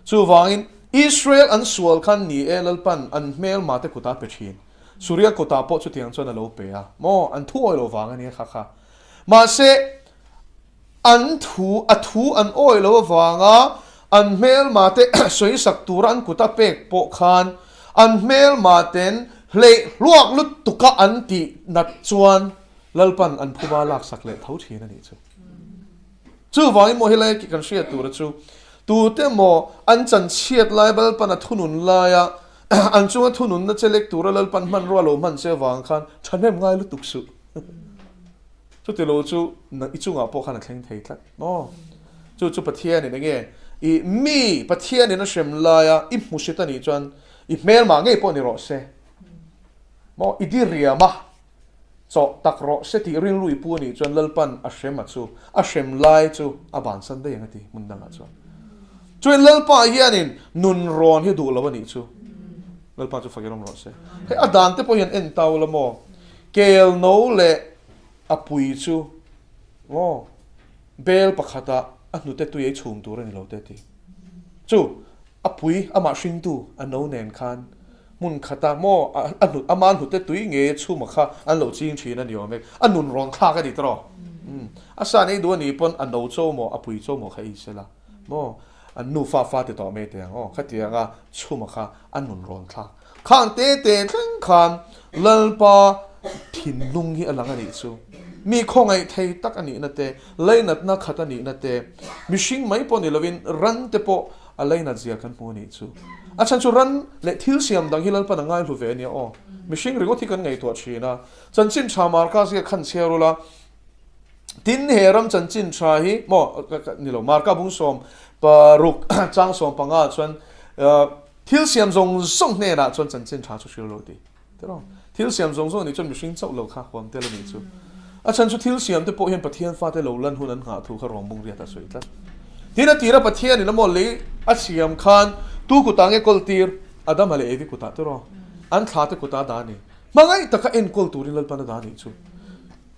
Chuvangin Israel an sual khan ni e Lalpan an hmelma te kutah pe thin. Suria kutah pawh chutiang chuan a lo pe a. Maw an thu awi lo vang a nia kha kha. Mahse an thu a thu an awi lo avanga an hmelma te sawisak tura an kuta pek pawh khan an hmelma ten hleih hluak lutuka an tih nat chuan Lalpan an phuba laksak leh tho thin a nih chu. Chuvangin maw helai kan hriat tura chu tute maw an chanchhiat lai Lalpan a thunun laia an chunga thununna che lek tura Lalpan hmanrua lo hman che avang khan thahnem ngai lutuk suh. Chuti lo chu i chungah pawh khan a thleng thei tlat maw? Chu chu Pathianin enge i mi Pathianin a hrem laia i hmusit a nih chuan i hmelmah ngei pawh ni rawh se maw i diriam a. Chawh tak rawh se tih rilru i pu a nih chuan Lalpan a hrem a chu, a hrem lai chu a bansan daih ang a ti hmun dangah chuan. Chuan Lalpa hianin nun rawn hi duh lo a nih chu. Lalpa chu fak i rawm rawh se. Hei a dan te pawh hian en tau la maw? Kel no leh a pui chu maw bel pakhatah a hnute tui ei chhum tur a ni lo te a ti. Chu a pui amah hringtu a no nen khan. Hmun khata maw a hnut ama hnute tui nge chhuma kha an lo ching thin a ni awm e. A nun rawn thlak a ni tawh. A sa nei duh a nih pawn a no cho maw a pui cho maw kha ei sela maw an nu fa fa ti tawh mai teh ang aw. Khatianga chhuma kha a nun rawn thlak. Khang te te thleng khan Lalpa thinlung hi a lang a nih chu. Mi khawngaih thei tak a nihna te, lainatna khat a nihna te, mihring mai pawh ni lovin ran te pawh a lainat zia kan hmu a nih chu. A chhan chu ran leh thil siam dang hi Lalpan a ngaihlu ve a nia aw. Mihring ringawt hi kan ngaihtuah thin a. Chanchin tha Marka zia khan chhiar ula, tin he ram chanchin tha hi maw ni lo Marka bung 16 chang 15 chuan thil siam zawng zawng hnenah chuan chanchin tha chu hrilh lo ti. Tiraw? Thil siam zawng zawng nih chuan mihring chauh lo kha huam tel a nih chu. A chhan chu thil siam te pawh hian Pathian fate lo lan hun an nghah thu kha rawn bung riat a sawi tlat. Tin a tira Pathian in a maw lei a siam khan tu kutah nge kawl tir? Adama leh Evi kutah tiraw? An thla te kutah a dah a ni. Hmangaih taka enkawl turin Lalpan a dah a nih chu.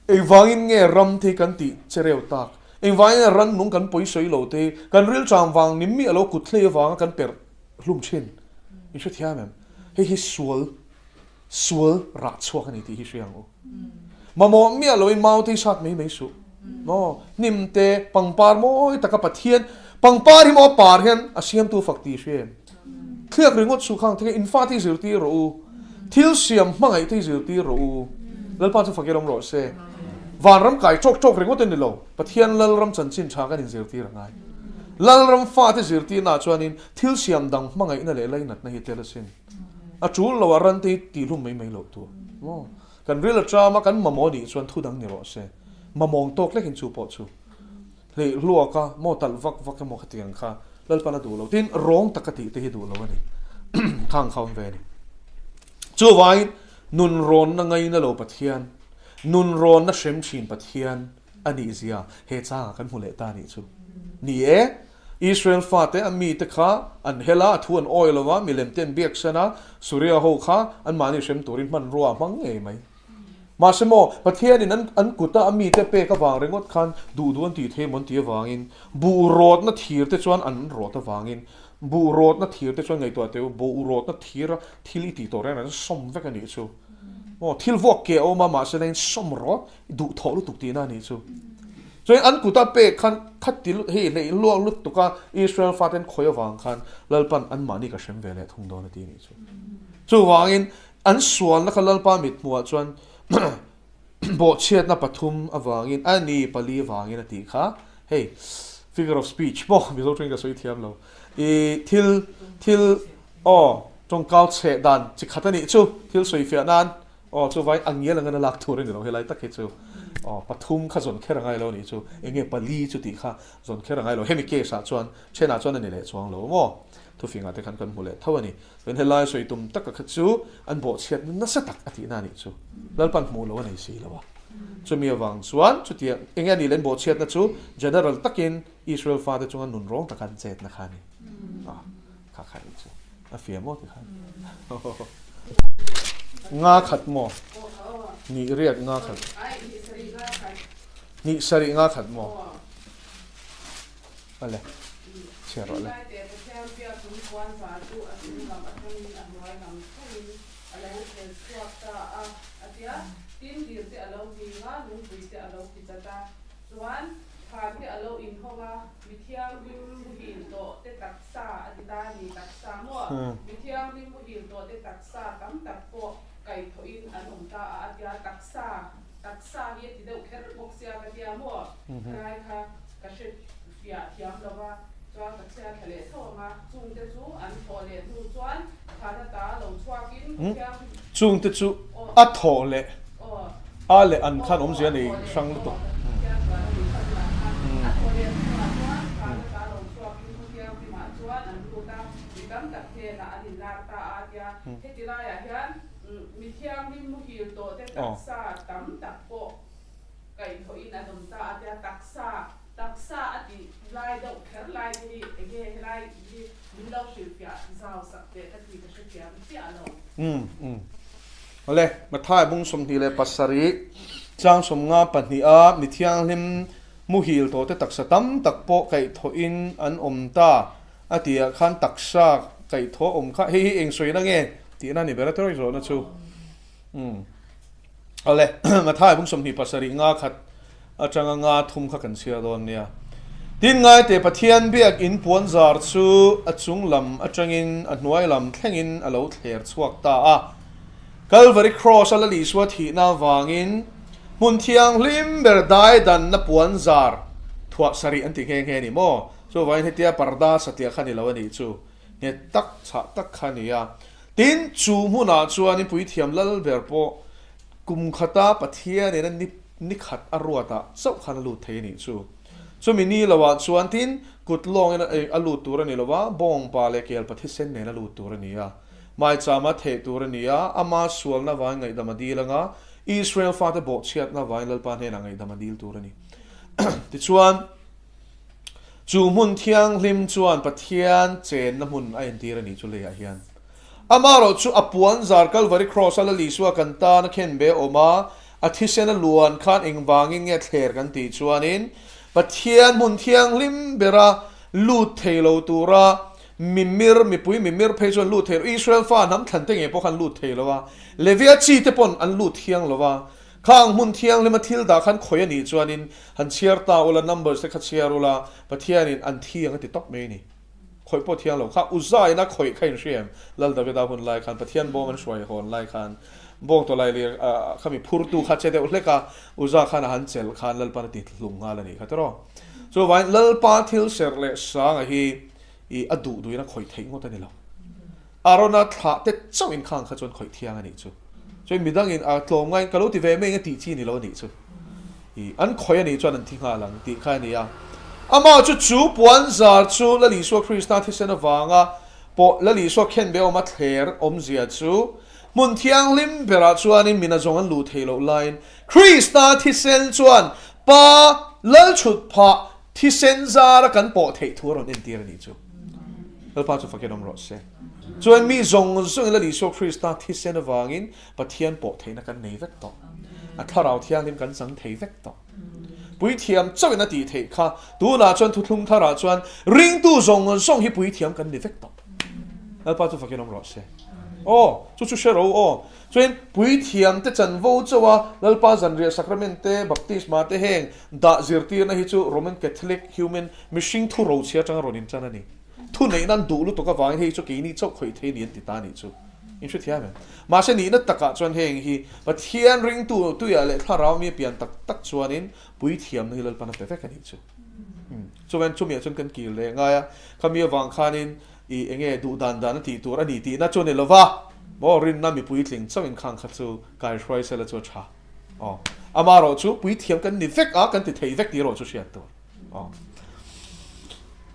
Engvangin nge ram te hi kan tih che reu tak? Engvangin nge rannung kan pawi sawi lo te hi kan rilchang vang ni miah lo kut hlei avanga kan perh hlum thin? In hrethiam em? Hei hi sual, sual rah chhuak a ni tih hi hria ang u. Mamawh miah loin mau te hi sat mai mai suh. Maw, hnim te, pangpar mawi taka Pathian, pangpar hi maw a par hian a siamtu fak tih hria em? Thliak ringawt suh khang thei, in fate hi zirtir rawh u. Thil siam hmangaih te hi zirtir rawh u. Lalpa chu fakir awm rawh se. Vanram kai tawk tawk ringawt a ni lo, Pathian Lalram chanchin tha kan inzirtir a ngai. Lalram fate zirtirnaah chuanin Thil siam dang hmangaihna leh lainatna hi tel asin. A tul lo a ran te hi tihhlum mai mai loh tur. Maw? Kan ril a ṭam a, kan mamawh nih chuan thu dang ni rawh se. Mamawng tawk hlekin chu pawh chu hleih hluak a, maw talh vak vak emaw khati ang kha Lalpan a duh lo. Tin, rawng taka tih te hi duh lo a ni. Khang kha awm ve a ni. Chuvangin, nun rawnna ngaina lo Pathian, nun rawnna hrem thin Pathian a nih zia he changah kan hmu leh ta a nih chu. Ni e, Israel fate a mite kha an hel a, a thu an awi lo va, milem te an biaksan a, Suria ho kha anmahni hrem turin hmanrua a hmang ngei mai. Mahse maw, Pathianin an an kuta a mite pek avang ringawt khan duh duh an tih thei maw an tih avangin, buh rawtna thir te chuan an rawt avangin, buh rawtna thir te chuan ngaihtuah teh u, buh rawtna thira thil i tih tawh reng reng sawm vek a nih chu. Maw, thil vuak ke a awm a, mahse la in sawm rawt duh thawh lutuk tihna a nih chu. Chuan an kuta pek khan khati hei hleih luak lutuk a Israel faten khawi avang khan Lalpan anmahni ka hrem ve leh thung dawn a ti a nih chu. Chuvangin an sualna kha Lalpa mithmuhah chuan bawhchhiatna pathum avangin a ni pali avangin a tih kha hei figure of speech maw Mizo tawngin ka sawi thiam lo i thil thil aw tawngkau chheh dan chi khat a nih chu thil sawifiah nan Aw, chuvain a ngial anga na lak tur a ni lo helai tak hi chu. Aw, pathum kha zawn kher a ngai lo a nih chu. Enge pali chu tih kha zawn kher a ngai lo. Hemi case ah chuan then ah chuan a ni leh chuang lo maw? Thufingah te khan kan hmu leh tho a ni. Chuan helai sawi tum taka kha chu an bawhchhiatna nasa tak a tihna a nih chu. Lalpan hmuh lo a nei si lo a. Chumi avang chuan chutiang enge a nih leh an bawhchhiatna chu general takin Israel fate chunga nun rawng taka an chetna kha a ni. Aw, kha kha a nih chu. A fia maw ti khan. Nga khat maw? Nih riat nga khat. Nih sarih nga khat maw? Ale. Chhiar rawh le. Taksa a ti ta a ni, taksa maw? Mi thianghlim muhil tawh te taksa tam tak pawh kaihthawhin an awm ta a, a tia, taksa, taksa hi a ti deuh kher bawk sia ka tia maw? Khalai kha ka hre fiah thiam lo va, chuan ka chhia thla leh tho ang a, chungte chu an thawh leh hnu chuan thana ta lo chhuakin thianghlim. Chungte chu a thawh leh a leh an khan awmzia nei hrang lutuk. Awle, Mathai bung 27 chang 52 a mi thianghlim muhil tawhte taksa tam tak pawh kaihthawhin an awm ta a tih ah khan taksa kaihthawh awm kha hei hi eng sawina nge? Tihna a ni ber a tawk zawhna chu. Umm. Awle, Mathai bung 27 nga khat atanga nga thum kha kan chhiar dawn nia. Tin ngaite Pathian biak in puan zar chu a chung lam atangin a hnuai lam thlengin a lo thler chhuak ta a. Calvary Cross a la Isua thihna avangin hmun thianghlim ber dai danna puan zar thuah sarih an ti nghe nghe a ni maw? Chuvangin hetia parda satliah kha ni lo a nih chu. Nghet tak chhah tak kha a ni a. Tin, chu hmunah chuanin puithiam lal ber pawh kum khata Pathianin a ni khat a ruatah chauh khan a lut thei a nih chu. Chumi ni loah chuan tin, kut lawngin a lut tur a ni lo va, bawngpa leh kelpa thisen nen a lut tur a ni a. Maichama theh tur a ni a, ama sualna vain ngaihdam a dil anga, Israel fate bawhchhiatna vain Lalpa hnenah ngaihdam a dil tur a ni. Tichuan. Chu hmun thianghlim chuan Pathian chenna hmun a entir a nih chu leiah hian. Amaherawh chu a puan zar Kalvari Kraws a Lal Isua kan tan a khen be awm a, a thisen a luan khan engvangin nge thler kan tih chuanin Pathian hmun thianghlim bera lut thei lo tura mimir, mipui mimir phei chuan lut thei lo, Israel fa hnam thlan te ngei pawh khan lut thei lo a, Levia chi te pawn an lut thiang lo a, Khang hmun thianghlima thil dah khan khawi a nih chuanin han chhiar ta ula, numbers te kha chhiar ula, Pathianin an thi ang a ti tawp mai a ni. Khawih pawh thiang lo kha Uzaina khawih kha inhria em? Lal Davida hun lai khan Pathian bawm an hruai hawn lai khan bawng tawlai lir khami phurtu kha che deuh hlek a, Uza khan a han chelh khan Lalpan a ti hlum nghal a nih kha tiraw. Chuvangin Lalpa thil serh leh sanga hi i a duh duhin a khawih theih ngawt a ni lo. Arona thlah te chauhin khang kha chuan khawih thiang a nih chu. Chuan midangin a tlawm ngaiin ka lo ti ve mai eng a tih chi ni lo a nih chu. I an khawih a nih chuan an thi nghal ang tih kha a ni a. Amah chu chu puan zar chu Lal Isua Krista thisen avanga pawh Lal Isua khenbe awma thler awmzia chu hmun thianghlim berah chuanin mina zawng an luh theih loh laiin Krista thisen chuan Pa Lal chhut phah Thisen zara kan pawh theih thu a rawn entir a nih chu. Lalpa chu fakin awm rawh se. Chuan mi zawng zawngin Lal Isua Krista thisen avangin Pathian pawh theihna kan nei vek tawh. A thlarau thianghlim kan chang thei vek tawh. Puithiam chauhin a tih theih kha tunah chuan thuthlung tharah chuan ringtu zawng zawng hi puithiam kan ni vek tawh. Lalpa chu fakin awm rawh se. Aw, chu chu hre ro aw. Chuan puithiamte chanvo chauh a, Lalpa zanriah sacrament te, baptisma te heng dah zirtirna hi chu Roman Catholic human mihring thu rochhia atanga rawn intan a ni. Thuneihna an duh lutuk avangin hei chu keini chauh khawih thei ni an ti ta a nih chu. In hrethiam em? Mahse nihna takah chuan heng hi Pathian ringtu tuiah leh thlarau mi a pian tak tak chuanin puithiamna hi Lalpan a pe vek a nih chu. Chuan chumiah chuan kan kir leh ngai a, khami avang khanin I enge duh dan dan a tih tur a ni tihna chu a ni lo va, maw rinna mipui tling chauhin khang kha chu kai hruai sela chu a tha. Aw, amaherawh chu puithiam kan ni vek a, kan ti thei vek tih erawh chu hriat tur. Aw.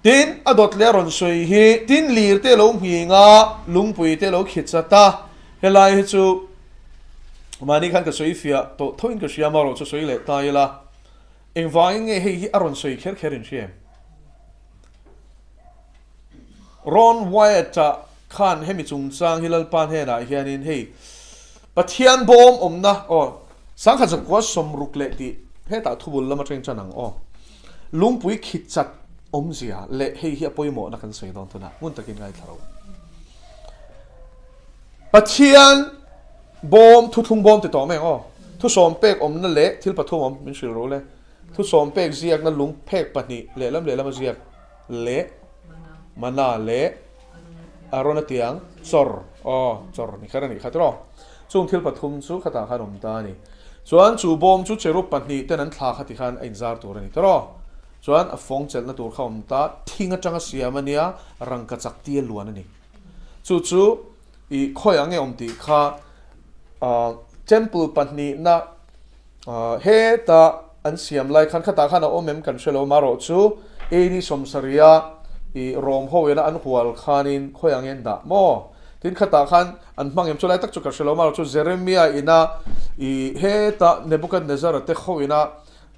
Tin, a dawt leh a rawn sawi hi, tin lir te lo nghing a, lungpui te lo khit chat a, helai hi chu mahni khan ka sawi fiah tawh thoin ka hria, amaherawh chu sawi leh ta ila, engvangin nge hei hi a rawn sawi kher kher in hria em? Ron Wyatt-a khan hemi chungchang hi Lalpa hnenah hianin hei Pathian bawm awmna aw sangkhat zakua sawmruk leh tih hetah thubul lam atangin tan ang aw. Lungpui khit chat awmzia leh hei hi a pawimawhna kan sawi dawn tunah ngun takin ngaithla ro. Pathian bawm thuthlung bawm ti tawh mai ang aw. Thusawm pek awmna leh thil pathum awm min hrilh ro le. Thusawm pek ziakna lung phek pahnih lehlam lehlam a ziak. Leh Mana leh Arona tiang chawr aw chawr ni kher a nih kha tiraw. Chung thil pathum chu khatah khan awm ta a ni. Chuan chu bawm chu cherub pahnih ten an thla kha tikhan a inzar tur a ni tiraw. Chuan a fawng chelhna tur kha awm ta, thing atanga siam a nia, rangka chak tia luan a ni. Chu chu i khawiah nge awm tih kha temple pahnihna Heta an siam lai khan khatah khan a awm em kan hre lo marawh chu AD sawmsarih-a i Rom ho ina an hual khanin khawi ang en dah maw? Tin khatah khan an hmang em chu lai tak chu ka hre lo marawh chu Jeremia ina i heta Nebuchadnezzar-a te ho ina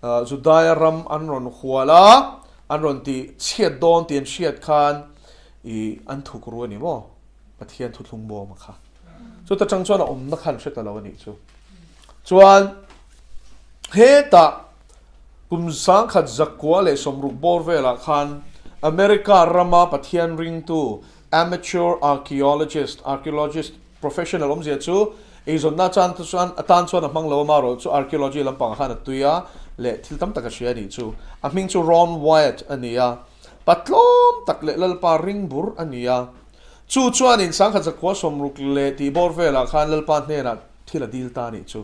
Judaia ram an rawn hual a, an rawn ti chhiat dawn tih an hriat khan i an thuk ru a ni maw? Pathian thuthlung bawm a kha. Chuta tang chuan a awmna khan hre ta lo a nih chu. Chuan hetah kum sangkhat zakua leh sawmruk bawr velah khan America rama Pathian ringtu amateur archaeologist, archaeologist, Professional awmzia chu eizawnna chan te chuan atan chuan a hmang lo a, marawh chu archaeology lampangah khan a tui a leh thil tam tak a hria a nih chu. A hming chu Ron Wyatt a ni a, patlawm tak leh Lalpa ring bur a ni a. Chu chuanin sangkhat zakhua sawmruk leh tih bawr velah khan Lalpa hnenah thil a dil ta a nih chu.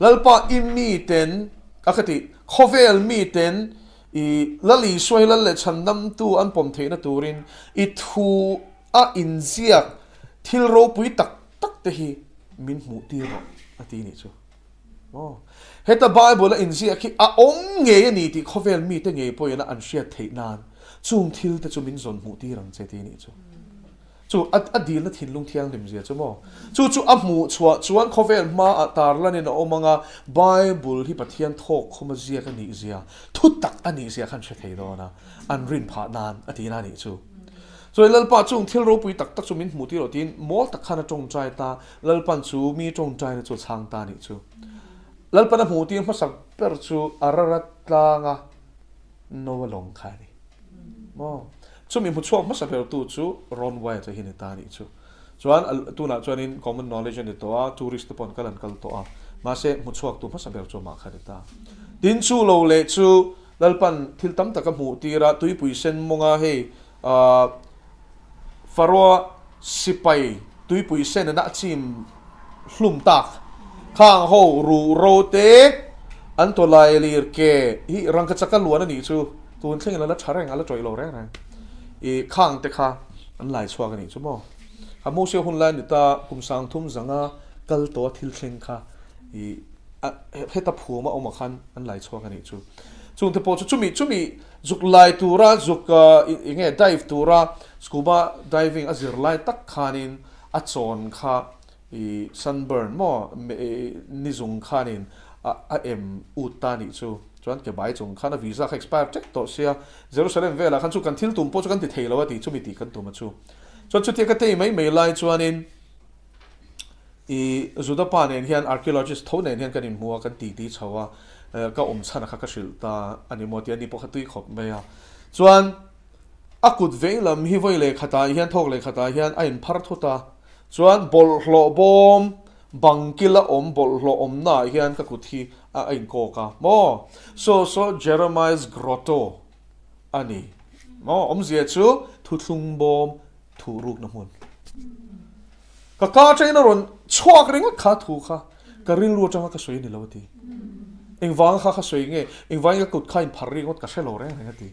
Lalpa i miten a ka tih, khawvel miten i Lal Isua hi Lal leh Chhandamtu an pawm theihna turin i thu a inziak thil ropui tak tak te hi min hmuh tir rawh a ti nih chu. Aw, heta Bible a inziak hi a awm ngei a ni tih khawvel mite ngei pawhin an hriat theih nan chung thil te chu min zawn hmuh tir ang che ti nih chu. Chu a a dilna thinlung thianghlim zia chu maw? Chu chu a hmuh chhuah chuan khawvel hmaah tarlanin a awm ang a, Bible hi Pathian thawk khawma ziak a nih zia, thu tak a nih zia khan hre thei dawn a, an rin phah nan a tihna a nih chu. Chuan Lalpa chung thil ropui tak tak chu min hmuh tir rawh tiin mawl tak khan a tawngtai ta, Lalpan chu mi tawngtaina chu a chhang ta a nih chu. Lalpan a hmuh tir hmasak ber chu Ararat tlanga Noa lawng kha a ni. Maw? Chumi hmu chhuak hmasa bertu chu Ron Wyatt-a hi a ni ta a nih chu. Chuan tunah chuanin common knowledge a ni tawh a, tourist te pawh an kal an kal tawh a, mahse hmu chhuaktu hmasa ber chu amah kha a ni ta. Tin chu lo leh chu Lalpan thil tam tak a hmuh tir a, tuipui sen mawnga hei Faroa sipai tuipui sen ina a chim hlum tak khang ho ruh ro te an tawlai lir ke hi rangkachak a luan a nih chu tun thlengin a la tha reng a la tawih lo reng reng i khang te kha an lai chhuak a nih chu maw kha Mose hun lai a ni ta kum sang thum zanga kal tawh a thil thleng kha i heta phum a awm ah khan an lai chhuak a nih chu. Chungte pawh chu chumi chumi zuk lai tura zuk eng nge dive tura scuba diving a zir lai tak khanin a chawn kha i sunburn maw ni zung khanin a em ut ta nih chu. Chuan ke bai chung khan a visa kha expire tep tawh sia Jerusalem velah khan chu kan thil tum pawh chu kan ti thei lo a tih chumi tih kan tum a chu. Chuan chutia ka tei mai mai lai chuanin I Juda pa nen hian archaeologist tho nen hian kan inhmu a, kan titi chho a, ka awm chhan a kha ka hrilh ta a ni maw tia ni pawh kha tui khawp mai a. Chuan a kut vei lam hi vawi leh khatah hian thawk leh khatah hian a inphar thut a, chuan bawlhhlawh bawm bang kila awm bawlhhlawh awmna ah hian ka kut hi a inkawk a maw. So so Jeremiah's Grotto a ni maw, awmzia chu thuthlung bawm thuhrukna hmun. Ka ka atangin a rawn chhuak ringawt kha thu kha ka rilru atanga ka sawi a ni lo a ti. Engvanga kha ka sawi nge, engvangin ka kut kha in phar ringawt ka hre lo reng reng a ti.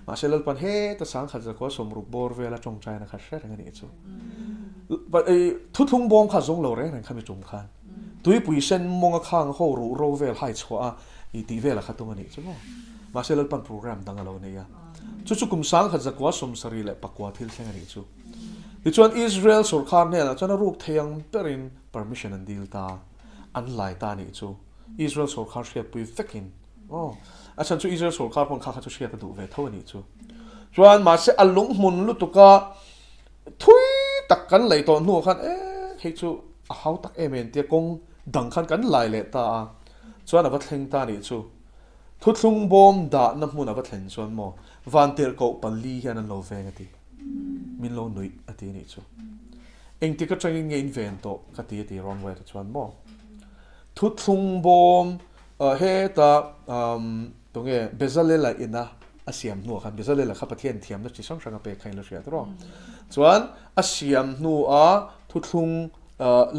Mahse Lalpan heta sangkhat zakua sawmruk bawr vela tawngtaina kha hre reng a nih chu. Thuthlung bawm kha zawng lo reng reng kha mi tum khan. Tuipui sen mawnga khang ho ruh ro vel hai chhuah a i tih vela kha tum a nih chu maw. Mahse Lalpan program dang a lo nei a. Chu chu kum sangkhat zakua 74 thil thleng a nih chu. Tichuan Israel sorkar hnenah chuan a ruk thei ang berin permission an dil ta, an lai ta nih chu Israel sorkar hriatpui vekin aw a chhan chu Israel sorkar pawn kha kha chu hriat a duh ve tho a nih chu. Chuan mahse a lunghmun lutuka thui tak kan lei tawh hnuah khan e hei chu a hau tak em em tia kawng dang khan kan lai leh ta a, chuan a va thleng ta nih chu. Thuthlung bawm dahna hmun a va thlen chuan maw Vantirhkoh pali hian an lo veng a ti. Min lo nuih a ti nih chu. Engtik atangin nge in ven tawh ka ti a ti Ron Wyatt-a chuan maw. Thuthlung bawm heta tunge Bezalela ina a siam hnuah khan Bezalela kha Pathian thiamna chi hrang hrang a pek kha in la hriat rawh. Chuan a siam hnua thuthlung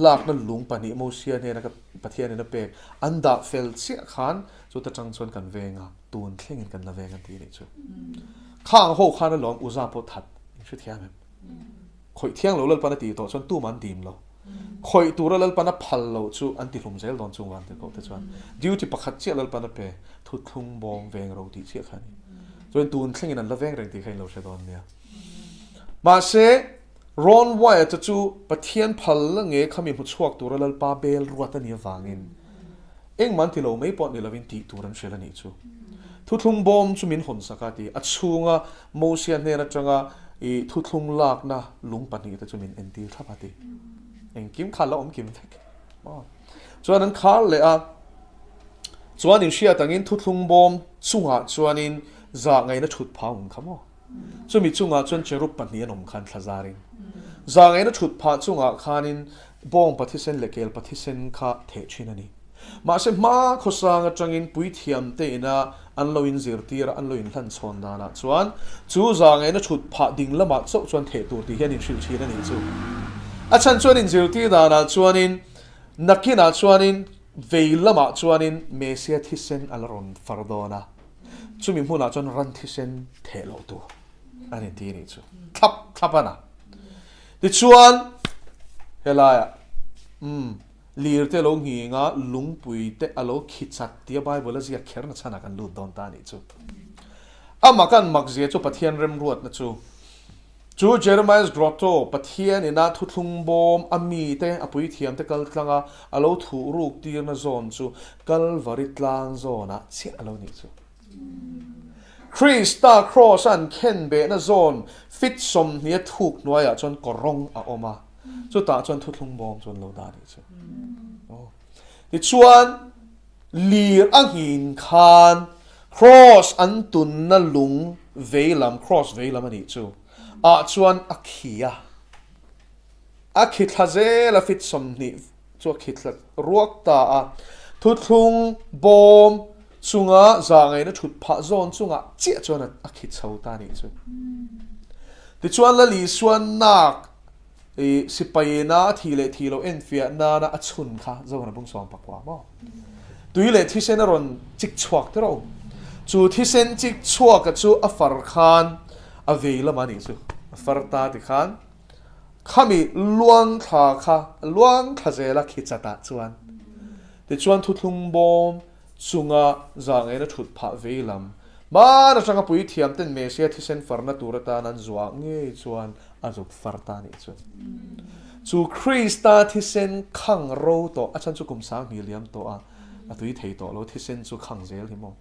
lakna lung pahnih Mosia hnena ka Pathianin a pek an dah fel chiah khan chuta tang chuan kan veng a tun thlengin kan la veng an ti nih chu. Khang ho khan alawm Uza pawh that in hrethiam em? Khawih thiang lo Lalpan a tih tawh chuan tumah an dim lo. Khawih tura Lalpan a phal loh chu an ti hlum zel dawn chung van tirhkoh te chuan duty pakhat chiah Lalpan a pe thuthlung bawm veng ro tih chiah kha a ni. Chuan tun thlengin an la veng reng tih kha in lo hre dawn nia. Mahse Ron Wyatt-a chu Pathian phal la nge khami hmu chhuak tura Lalpa bel ruat a nih avangin Engmah an ti lo mai pawh ni lovin tih tur an hrilh a nih chu. Thuthlung bawm chu min hawn sak a ti. A chhunga Mosia hnen atanga i thuthlung lakna lung pahnihte chu min entir thlap a ti. Engkim kha la awm kim vek. Chuan an khar leh a, chuan in hriat angin thuthlung bawm chungah chuanin zah ngaihna thut phah a awm kha maw? Chumi chungah chuan cherub pahnih an awm khan thla zarin. Zah ngaihna thut phah chungah khanin. Bawngpa thisen leh kelpa thisen kha theh thin a ni. Mahse hma khawsang atangin puithiamte ina an lo inzirtir a, an lo inhlanchhawn danah chuan chu zangaihna thut phah ding lamah chauh chuan theh tur tih hian inhrilh thin a nih chu. A chhan chuan inzirtir danah chuanin nakinah chuanin vei lamah chuanin Mesia thisen a la rawn far dawn a, chumi hmunah chuan ran thisen theh loh tur a ni tih a nih chu. Thlap thlap a na. Tichuan helaiah umm lir te lo nghing a, lungpui te a lo khi chat tia Bible a ziak kher na chhanah kan lut dawn ta a nih chu. Amah kan mak zia chu Pathian remruatna chu chu Jeremiah's Grotto Pathian ina thuthlung bawm a mite a puithiam te kal tlang a, a lo thuh ruk tirna zawn chu Kalvari tlang zawnah chiah a lo nih chu. Krista Kraws a an khen behna zawn fit 20 a thuk hnuaiah chuan kawrawng a awm a, chutah chuan thuthlung bawm chu an lo dah a nih chu. Tichuan, lir a nghin khan Kraws an tunna lung veilam, Kraws veilam a nih chu, ah chuan a khi a. A khi thla zel a fit 20 chu a khi thla ruak ta a. Thuthlung bawm chunga zahngaihna thut phah zawn chungah chiah chuan a khi chho ta a nih chu. Tichuan Lal Isua nak i sipaina a thi leh thi loh enfiah nana a chhun kha Zohana bung 19 maw? Tui leh thisen a rawn chik chhuak te rawh. Chu thisen chik chhuaka chu a far khan a vei lamah a nih chu. A far ta ti khan Khami luang thla kha luang thla zela khi chatah chuan tichuan thuthlung bawm chunga zangaihna thut phah vei lam hman atanga puithiam ten Mesia thisen farna tur atan an zuah ngei chuan a zuk far ta nih chu. Chu Krista thisen khang ro tawh a chhan chu kum 2000 liam tawh a, a tui thei tawh lo thisen chu khang zel hi maw.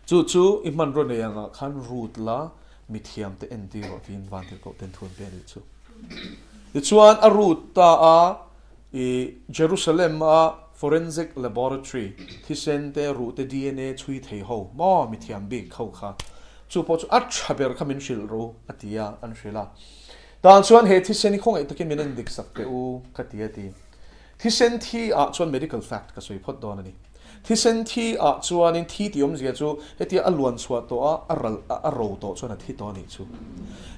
Chu chu i hmanraw nei angah khan rut la mithiam te entir rawh tiin Vantirhkoh ten thu an pe a nih chu. Tichuan a rut ta a, i Jerusalem a Forensic Laboratory thisen te ruh te DNA chhui thei ho maw mithiam bik ho kha chu pawh chu a tha ber kha min hrilh ru a ti a, an hrilh a. Tah chuan he thisen hi khawngaih takin min en dik sak teh u ka ti a ti. Thisen thi ah chuan medical fact ka sawi phawt dawn a ni. Thisen thi ah chuanin thi tih awmzia chu hetia a luan chhuah tawh a, a ral a ro tawh chuan a thi tawh a nih chu.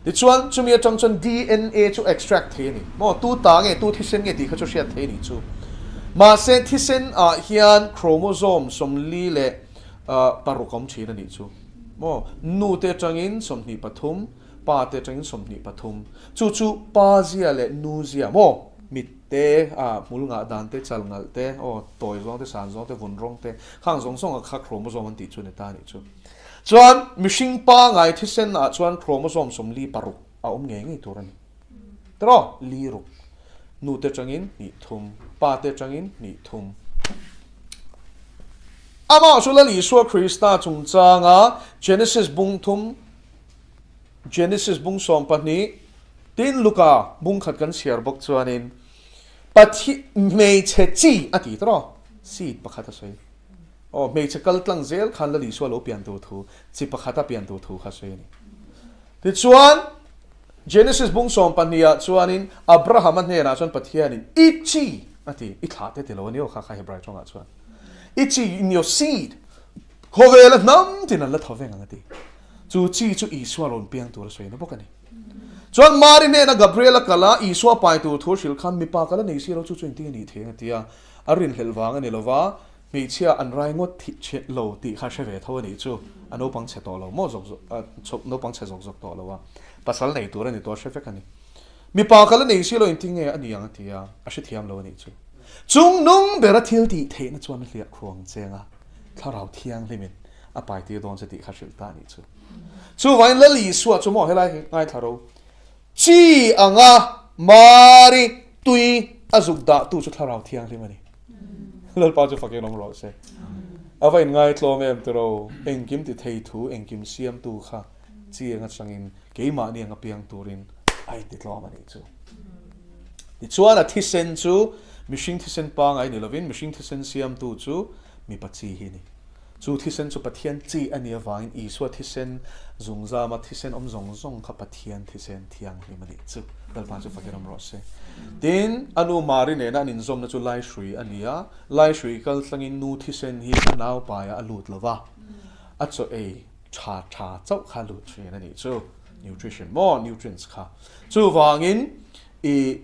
Tichuan chumi atang chuan DNA chu extract thei a ni. Maw tu ta nge tu thisen nge tih kha chu hriat thei a nih chu. Mahse thisen ah hian chromosome 46 a awm thin a nih chu. Maw nu te atangin 23, pa te atangin 23. Chu chu pa zia leh nu zia maw mit te, a hmul ngah dan te, chal ngalh te, aw tawi zawng te, san zawng te, vun rawng te, khang zawng zawng a kha chromosome an tih chu a ni ta a nih chu. Chuan mihring pangai thisen ah chuan chromosome 46 a awm ngei ngei tur a ni. Tiraw? Li ruk. Nu te atangin hnih thum, pa te atangin hnih thum. Amah chu Lal Isua Krista chungchanga Genesis bung thum, Genesis bung 12, Tin, Luka bung khat kan chhiar bawk chuanin Pathian hmeichhe chi a ti tawh, seed pakhat a sawi. Aw, hmeichhe kal tlang zel khan Lal Isua lo pian tur thu, chi pakhata pian tur thu kha sawi a ni. Tichuan, Genesis bung 12 ah chuanin Abrahama hnenah chuan Pathianin i chi a ti, i thlah te ti lo a ni aw kha kha Hebrai tawngah chuan. I chi, in your seed, khawvela hnam tin an la tho veng ang a ti. Chu chi chu Isua rawn piang tur a sawi na bawk a ni. Chuan Mari hnena Gabriel a kal a, Isua pai tur thu a hrilh khan mipa kal a nei si lo chu chu engtin a nih thei ang a ti a, a rinhlelh vang a ni lo va, hmeichhia an rai ngawt thih chhe lo tih kha hre ve tho a nih chu, a naupang chhe tawh lo maw zawk zawk, naupang chhe zawk zawk tawh lo a, pasal nei tur a ni tawh a hre vek a ni. Mipa kal a nei si lo engtin nge a ni ang a ti a, a hrethiam lo a nih chu. Chung nung bera thil tih theihna chuan a hliah khuang cheng a, Thlarau Thianghlimin a pai tir dawn che tih kha hrilh ta a nih chu. Chuvangin Lal Isua chu maw helai hi ngaithla ro, Chi anga Mari tui a zuk dah tu chu Thlarau Thianghlim a ni. Lalpa chu fakin awm rawh se. A va inngai tlawm em tiro, engkim ti thei thu, engkim siam tu kha chi anga changin keimahni anga piang turin a inti tlawm a nih chu. Tichuan a thisen chu mihring thisen pangai ni lovin mihring thisen siamtu chu mipa chi hi a ni. Chu thisen chu Pathian chi a nih avangin Isua thisen zungzama thisen awm zawng zawng kha Pathian thisen thianghlim a nih chu. Lalpa chu fakin awm rawh se. Tin, a nu Mari nena an inzawmna chu Laihrui a ni a, Laihrui kal tlangin nu thisen hi a naupaiah a lut lo va, a chaw ei tha tha chauh kha a lut thin a nih chu, nutrition maw, nutrients kha. Chuvangin i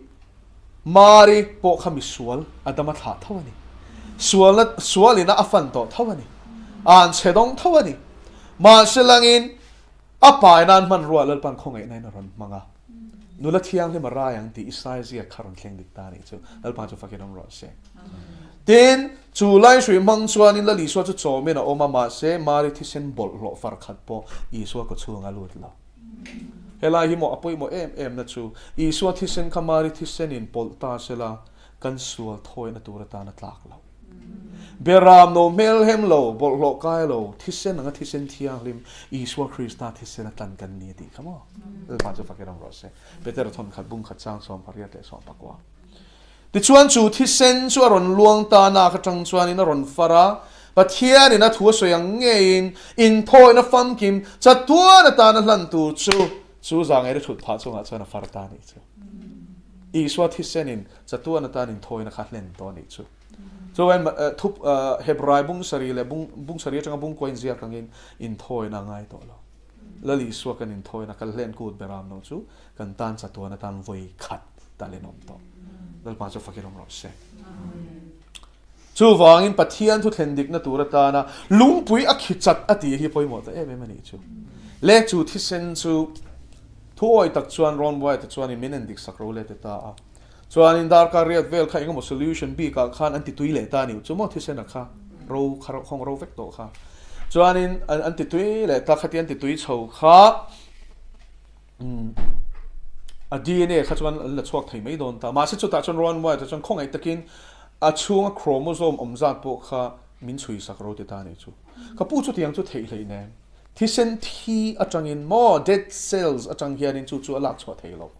Mari pawh kha misual Adama thlah tho a ni. Sualna, sualina a fan tawh tho a ni. A an chhe dawng tho a ni. Mahse langin A pai nan hmanrua Lalpan khawngaihna in a rawn hmang a, Nula thianghlim a rai ang tih Isaia ziak kha rawn thleng dik ta a nih chu. Lalpa chu fakin awm rawh se. Tin, chu Laihrui hmang chuanin Lal Isua chu chawmin a awm a, mahse Mari thisen bawlhhlawh far khat pawh Isua kawchhung a lut lo. Helai hi maw a pawimawh em em na chu, Isua thisen kha Mari thisen in pawlh ta sela kan sual thawina tur atan a tlak lo. Beram no hmel hem lo, bawlhhlawh kai lo, thisen anga thisen thianghlim, Isua Krista thisen a tlan kan ni a tih kha maw? Lalpa chu fakin awm rawh se. Petera thawn khat bung khat chang 18 leh 19. Tichuan chu thisen chu a rawn luang ta nak atang chuanin a rawn far a, Pathianin a thu a sawi ang ngeiin inthawina famkim chatuan atana hlan tur chu chu zangeina thut phah chungah chuan a far ta a nih chu. Isua thisenin chatuan atan inthawina kha hlen tawh a nih chu. Chuan thup Hebrai bung sarih leh bung bung sarih atanga bung kuain ziak angin inthawina a ngai tawh lo. Lal Isua kan inthawina kal hlen kut beram lo chu kan tan chatuan atan vawi khat tal in awm tawh. Lalpa chu fakin awm rawh se. Chuvangin Pathian thu thlen dikna tur atana lungpui a khi chat a tih hi pawimawh ta em em a nih chu. Le chu thisen chu Thuawi tak chuan Ron White-a chuanin min en dik sak ro let ta a. Chuanin darkar riat vel kha engemaw solution bikah khan an ti tui leh ta a nih chu maw thisena kha ro kha khawng ro vek tawh kha. Chuanin an ti tui leh ta khati an ti tui chho kha a DNA kha chuan an la chhuak thei mai dawn ta. Mahse chutah chuan Ron White-a chuan khawngaih takin a chhunga chromosome awm zat pawh kha min chhui sak ro ti ta a nih chu. Ka pu chutiang chu theih hleih nen. Thisen thi atangin maw dead cells atang hianin chu chu a lak chhuah thei lo.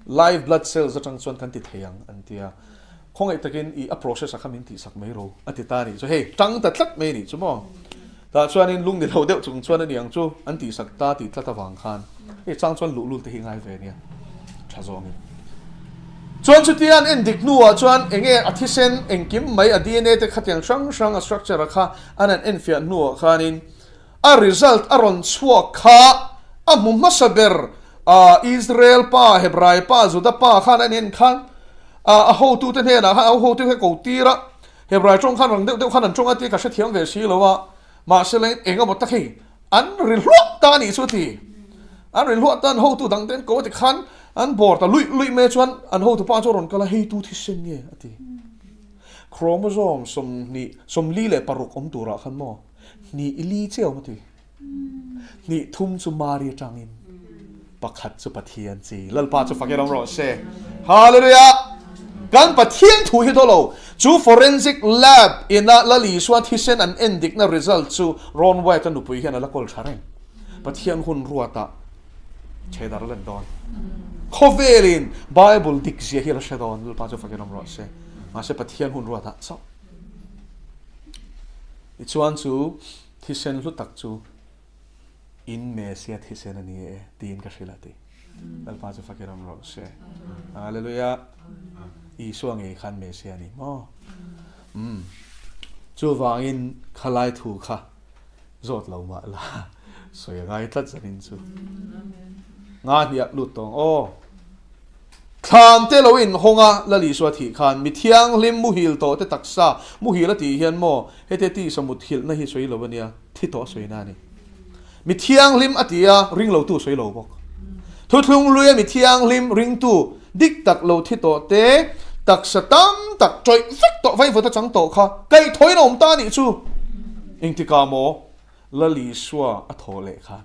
Live blood cells atang chuan kan ti thei ang an ti a. Khawngaih takin i a process a kha min tihsak mai ro a ti ta a nih chu. Hei tang ta tlat mai a nih chu maw. Tah chuanin lung ni lo deuh chung chuan a ni ang chu an tihsak ta tih tlat avang khan hei chang chuan luhlul te hi ngai ve nia tha zawngin. Chuan chutia an en dik hnuah chuan enge a thisen engkim mai a DNA te khatiang hrang hrang a structure a kha an han enfiah hnuah khanin A result a rawn chhuak kha a hmu hmasa ber a Israel pa, Hebrai pa, Juda pa khan a en khan a hotute hnenah khan a hotute kha ko tir a, Hebrai tawng khan rang deuh deuh khan an tawng a tia ka hrethiam ve si lo a, mahse leng eng emaw tak hei an ri hluah ta a nih chu a ti. An ri hluah ta an hotu dang te an ko a ti khan an bawr ta luih luih mai chuan an hotu pa chu a rawn kal a, hei tu thisen nge a ti. Chromosome 20, 46 awm turah khan maw? Hnih i li chiau maw ti? Hnih thum chu Mari atangin, pakhat chu Pathian chi. Lalpa chu fakin awm rawh se. Hallelujah! Kan Pathian thu hi dawlo. Chu forensic lab ina Lal Isua thisen an en dikna result chu Ron White a nupui hian a la kawl tha reng. Pathian hun ruatah chhedar a len dawn. Khawvelin Bible dik zia hi a la hre dawn. Lalpa chu fakin awm rawh se. Mahse Pathian hun ruatah chauh. Tichuan chu thisen hlu tak chu in Mesia thisen a ni e tiin ka hrilh a ti. Lalpa chu fakin awm rawh se. Hallelujah. Isua ngei khan Mesia a ni maw? Um. Chuvangin khalai thu kha zawt lo mah la sawi a ngai tlat zanin chu. Nga hniak lut tawng aw. Thlan te lo in hawng a, Lal Isua thih khan mi thianghlim muhil tawh te taksa muhil a tih hian maw hete tisa mut hilhna hi sawi lo a nia, thi tawh a sawina a ni. Mi thianghlim a ti a, ring lo tu sawi lo bawk. Thuthlung luia mi thianghlim ringtu dik tak lo thi tawh te taksa tam tak tawih vek tawh vaivut a chang tawh kha kaihthawhin a awm ta a nih chu. Engtikah maw Lal Isua a thawh leh khan.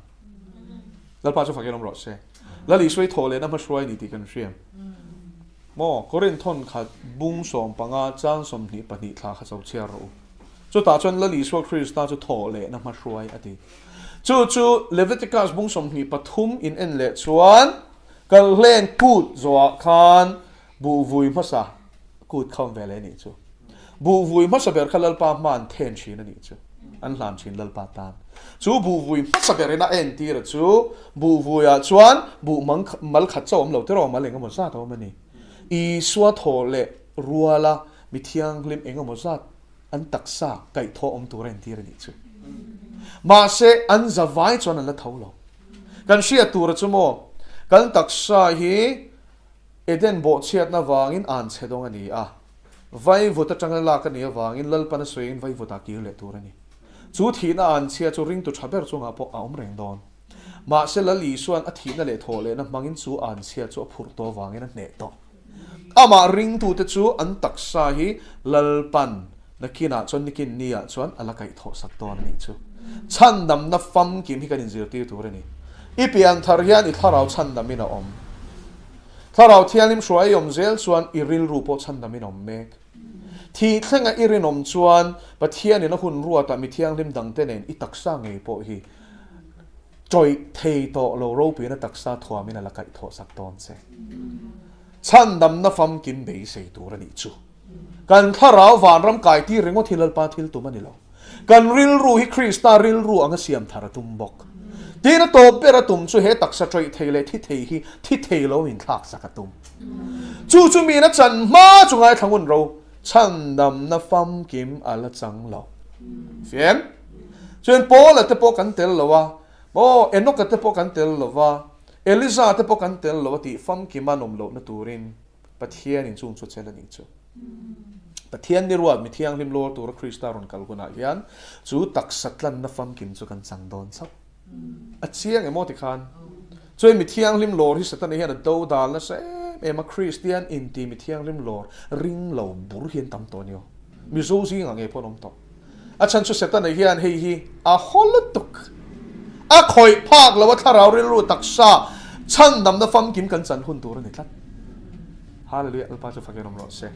Lalpa chu fakin awm rawh se. Lal Isua i thawh lehna hmahruai a ni tih kan hria. Maw, Korinth thawn khat bung 15 chang 22 thla kha cho chhiar rawh u. Chutah chuan Lal Isua Krista chu thawh lehna hmahruai a ti. Chu chu Leviticus bung 23 in en leh chuan Kalhlen kut zawhah khan buhvui hmasa kut kha awm ve leh a nih chu. Buhvui hmasa ber kha Lalpa hma an then thin a nih chu. An hlan thin Lalpa tan. Chu buhvui hmasa berin a entir a chu buhvuiah chuan buh mang mal khat chauh awm lo tiraw mal engemaw zat a awm a ni. Isua thaw leh ruala mi thianghlim engemaw zat an taksa kaihthawh awm tur a entir a nih chu. Mahse an zavai chuan an la tho lo. Kan hriat tur a chu maw kan taksa hi Eden bawhchhiatna vangin an chhe dawng a ni a, vaivut atanga lak a nih avangin Lalpan a sawiin vaivutah kir leh tur a ni. Chu thihna an chhia chu ringtu tha ber chungah pawh a awm reng dawn. Mahse Lal Isua'n a thihna leh thawhlehna hmangin chu an chhia chu a phurh tawh avangin a hneh tawh. Amah ringtute chu an taksa hi Lalpan nakinah chuan nikin niah chuan a la kaihthawhsak dawn a nih chu. Chhandamna famkim hi kan inzirtir tur a ni. I pianthar hian i thlarau chhandamin a awm. Thlarau Thianghlim hruai i awm zel chuan i rilru pawh chhandamin a awm mek. Thih thlenga i rinawm chuan Pathianin a hun ruatah mi thianghlim dangte nen i taksa ngei pawh hi tawih thei tawh lo ropuiin a taksa thuamin a la kaihthawhsak dawn che. Chhandamna famkim beisei tur a nih chu. Kan thlarau vanram kaitir ringawt hi Lalpa thil tum a ni lo. Kan rilru hi Krista rilru anga siam thar a tum bawk. Tin a tawp ber a tum chu he taksa tawih thei leh thi thei hi thi thei lo in thlak sak a tum. Chu chu miin a chan hma chu ngaithla ngun ro chhandamna famkim a la chang lo. Fiam? Chuan Paula te pawh kan tel lo a, aw Enoka te pawh kan tel lo va, Eliza te pawh kan tel lo a tih famkim a nawm lohna turin Pathianin chung chu chel a nih chu. Pathian ni ruat mi thianghlim lawr tura Krista rawn kal hunah hian chu taksa tlanna famkim chu kan chang dawn chauh. A chiang emaw tikhan chuan mi thianghlim lawr hi Satana hian a do dal nasa em em a, Kristian inti mi thianghlim lawr ring lo bur hi an tam tawh a ni aw. Mizo zingah ngei pawh an awm tawh. A chhan chu Setana hian hei hi a haw lutuk. A khawih phak lo a thlarau rilru taksa chhandamna famkim kan chan hun tur a ni tlat. Hallelujah, Lalpa chu fakin awm rawh se.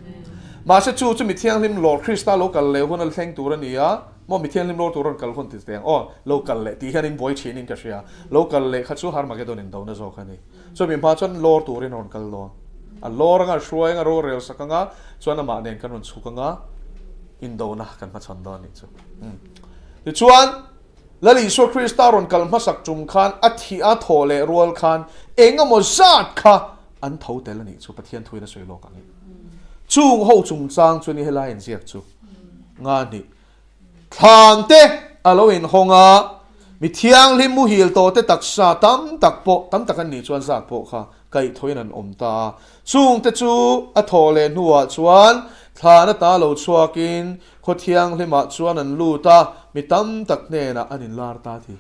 Mahse chu chu mi thianghlim Lord Krista lo kal leh hun a thleng tur a ni a, maw mi thianghlim Lord tur rawn kal hun ti teng aw, lo kal leh tih hian in buai thin in ka hria. Lo kal leh kha chu Harmagedon in dona zawk a ni. Chumi hma chuan Lord turin a rawn kal dawn. A lawr anga, a hruai anga, rorel sak anga, chuan amah nen kan rawn chhuk anga, indona kan hmachhawn dawn anih chu. Tichuan, Lal Isua Krista rawn kal hmasak tum khan a thih a thawh leh rual khan eng emaw zat kha an tho tel anih chu Pathian thuin a sawi lawk ang i. Chung ho chungchang chu ni helai inziak chu nga hnih. Thlan te a lo inhawng a, mi thianghlim muhil tawh te taksa tam tak pawh, tam tak an nih chuan zat pawh kha kaihthawhin an awm ta a. Chungte chu a thawh leh hnuah chuan thlan ata lo chhuakin khaw thianghlimah chuan an lut a, mi tam tak hnenah an inlar ta a ti.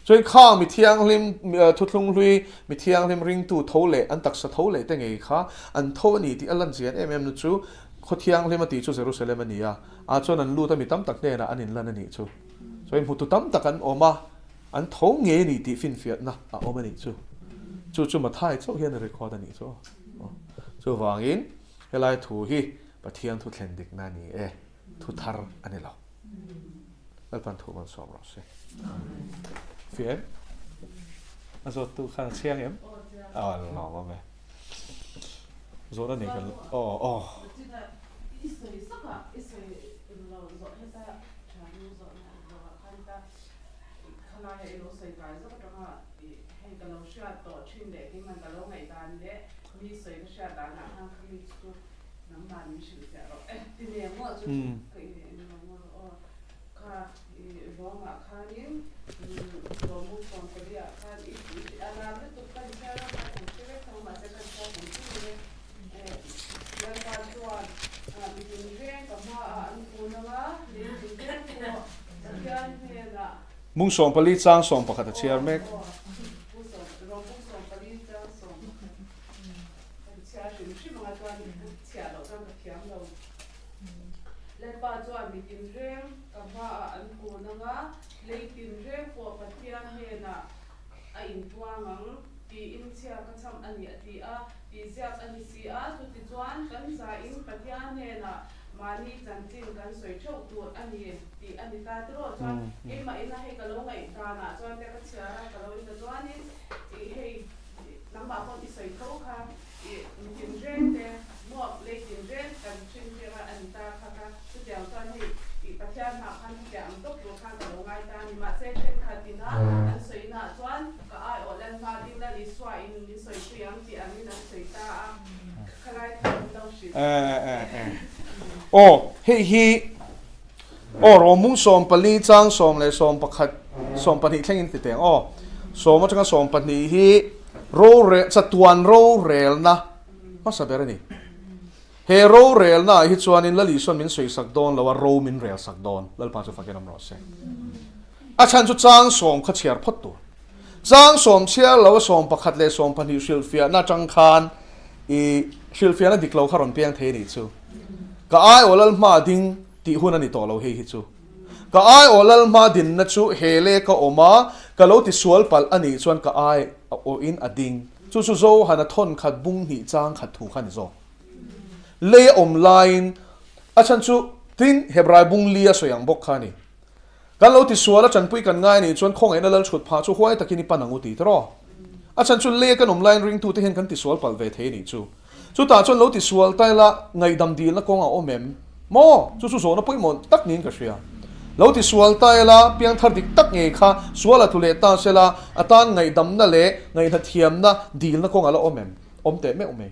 Chuan khang mi thianghlim thuthlung hlui, mi thianghlim ringtu tho leh an taksa tho leh te ngei kha an tho a ni tih a lan chian em em na chu khaw thianghlim a tih chu Jerusalem a ni a, ah chuan an lut a mi tam tak hnenah an inlan a nih chu. Chuan hmutu tam tak an awm a, an tho ngei a ni tih finfiahna a awm a nih chu. Chu chu Mathai chauh hian a record a nih chu. Chuvangin helai thu hi Pathian thu thlen dikna a ni e, thu thar a ni lo. Lalpan thu rawn sawm rawh se. Fiah em? A zawttu khan a chhiang em? Aw, lawm awm e. Zawhna nei kan aw aw. I sawi sak a, i sawi lo zawh heta tha nu zawhna zawhah khan ta khalaia i lo sawi kai zawk atanga hei ka lo hriat tawh thin leh keiman ka lo ngaihdan leh mi sawi ka hriat danah khan khami chu nangmah min hrilh fiah rawh e ti ne maw chu ka i englo maw rawh aw kha i Rome-ah khanin Rome bung sawmpali-ah khan i a lar lutuk kan chhiar a khan kan hre vek tho mahse kan chhiar kan chhung e Lalpa chuan mi tinreng ka hmaah an kun anga lei tinreng pawh Pathian hnenah Bung 14 chang 11 a chhiar mek. Rome bung 14 chang 11 kan chhiar hrim hrim anga chuan chhiah loh chuan ka thiam lo. Lalpa chuan mi tinreng ka hmaah an kun anga lei tinreng pawh Pathian hnenah a inpuang ang tiin chhia ka chham a ni a ti a, tih ziak a ni si a, chutichuan kan zain Pathian hnenah mahni chanchin kan sawi theuh tur a ni tih a ni ta tiraw chuan keimah ina hei ka lo ngaihdanah chuan te ka chhiar a, ka lo in ta chuanin ih hei nangmah pawn i sawi tho kha ih mi tinreng te muak lei tinreng kan hrin tir a ni ta kha kha chutiang chuan hei ih Pathian hmah khan hetiang ang tawp tur. ni. Mahse, thenkhat ina an sawinaah chuan ka aiawh Lal hma ding Lal Isua in min sawipui ang tih angin an sawi ta a, khalai kha min lo hrilh. Aw, hei hi aw Rawmung 14 chang 10 11 20 thlengin ti teng aw. Sawm atanga 20 hi rorel chatuan rorelna hmasa ber a ni. He rorelnaah hi chuanin Lal Isuan min sawisak dawn lo a, ro min relsak dawn. Lalpa chu fakin awm rawh se. A chhan chu chang 10 kha chhiar phawt tur. Chang 10 chhiar lo a 11 leh 20 hrilhfiahna atang khan i hrilhfiahna dik lo kha rawn piang thei a nih chu. Ka aiawh Lal hma ding tih hun a ni tawh lo hei hi chu. Ka aiawh Lal hma dinna chu he le ka awm a, ka lo tisual palh a nih chuan ka aiawhin a ding. Chu chu Zohana thawn khat bung hnih chang khat thu kha a ni zawk. Lei a awm laiin a chhan chu tin Hebrai bung li a sawi ang bawk kha a ni. Kan lo tisual a tanpui kan ngai a nih chuan khawngaihna lal chhut phah chu huai takin i pan ang u ti tawh. A chhan chu lei a kan awm laiin ringtute hian kan tisual palh ve thei a nih chu. Chutah chuan lo tisual ta ila ngaihdam dilna kawng a awm em? Maw? Chu chu zawhna pawimawh tak niin ka hria. Lo tisual ta ila piangthar dik tak ngei kha sual a tlu leh ta sela a tan ngaihdamna leh ngaihnathiamna dilna kawng a la awm em? Awm teh meuh mai.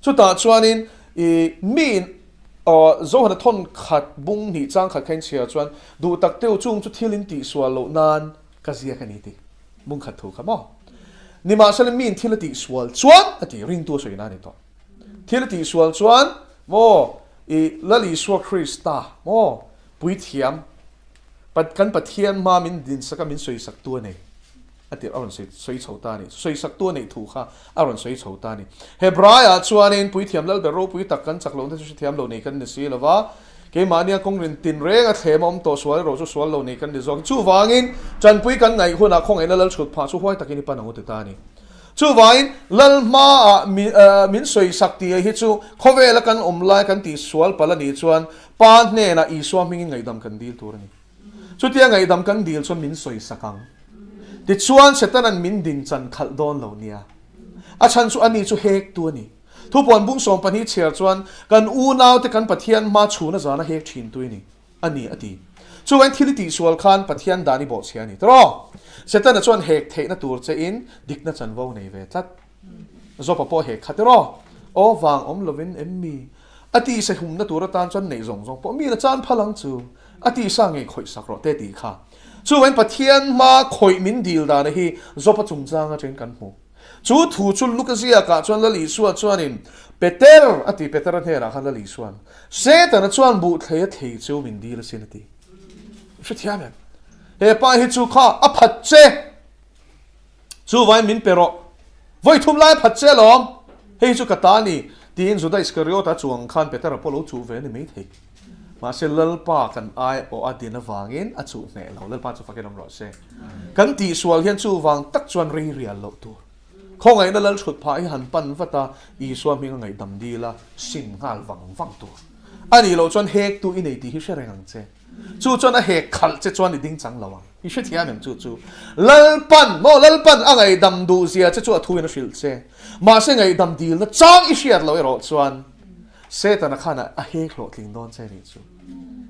Chutah chuanin i miin aw Zohana thawn khat bung hnih chang khat kha in chhiar chuan duh tak teu chung chu thil in tihsual loh nan ka ziak a ni tih bung khat thu kha maw? Nimahsela miin thil a tihsual chuan a tih ringtu a sawi na a ni tawh. Thil a tihsual chuan maw i Lal Isua Krista maw puithiam kan Pathian hma min dinsak a min sawisaktu a nei. A tirh a rawn sawi chho ta a ni. Sawisaktu a neih thu kha a rawn sawi chho ta a ni. Hebraiah chuanin Puithiam Lalber ropui tak kan chak lohna chu hrethiam lo nei kan ni si lo va, keimahnia kawngrin tinreng a thlem a awm tawh sual erawh chu sual lo nei kan ni zawk. Chuvangin tanpui kan ngaih hunah khawngaihna lal chhut phah chu huai takin i pan ang u ti ta a ni. Chuvangin Lal hmaah min sawisak tih hi chu khawvela kan awm lai kan tihsual palh a nih chuan Pa hnenah Isua hmingin ngaihdam kan dil tur a ni. Chutia ngaihdam kan dil chuan min sawisak ang. Tichuan Setana'n min din chan khalh dawn lo nia. A chhan chu ani chu hektu a ni. Thupuan bung 12 chhiar chuan kan unaute kan Pathian hma chhuna zana hek thin tu i ni a ni a ti. Chuvain thil i tihsual khan Pathian dan i bawhchhia a ni tawh. Setana chuan hek theihna tur che in dikna chanvo nei ve tlat. Zawpa pawh hek khat erawh aw vang awm lovin em mi? A tihsa humna tur atan chuan neih zawng zawng pawh mi la chan phal ang chu. A tihsa ngei khawih sak rawh te tih kha. Chuvain Pathian hma khawih min dil dana hi Zawpa chungchang atangin kan hmu. Chu thu chu Luka ziakah chuan Lal Isua chuanin Peter a ti Petera hnenah khan Lal Isua'n Setana chuan buh thlei a thlei chu min dil asin a ti. Hrethiam em? He pa hi chu kha a phat che! Chuvain min pe rawh. Vawi thum lai phat che alawm. Hei chu ka ta a ni, tiin Juda Iskariota chuang khan Petera pawh lo chuh ve a ni maithei. Mahse Lalpa kan ai awh a din avangin a chuh hneh lo. Lalpa chu fakin awm rawh se. Kan tihsual hian chuvang tak chuan rei rial loh tur. Khawngaihna lal thut phah hi han pan vat a, Isua hming a ngaihdam dil a, sim nghal vang vang tur. A nih loh chuan hektu i nei tih hi hre reng ang che. Chu chuan a hek khalh che chuan i ding chang lo ang. I hrethiam em chu chu? Lalpan, maw Lalpan a ngaihdam duh zia che chu a thuin a hrilh che. Mahse ngaihdam dilna chang i hriat loh erawh chuan Setana khan a hek hlawhtling dawn che nih chu.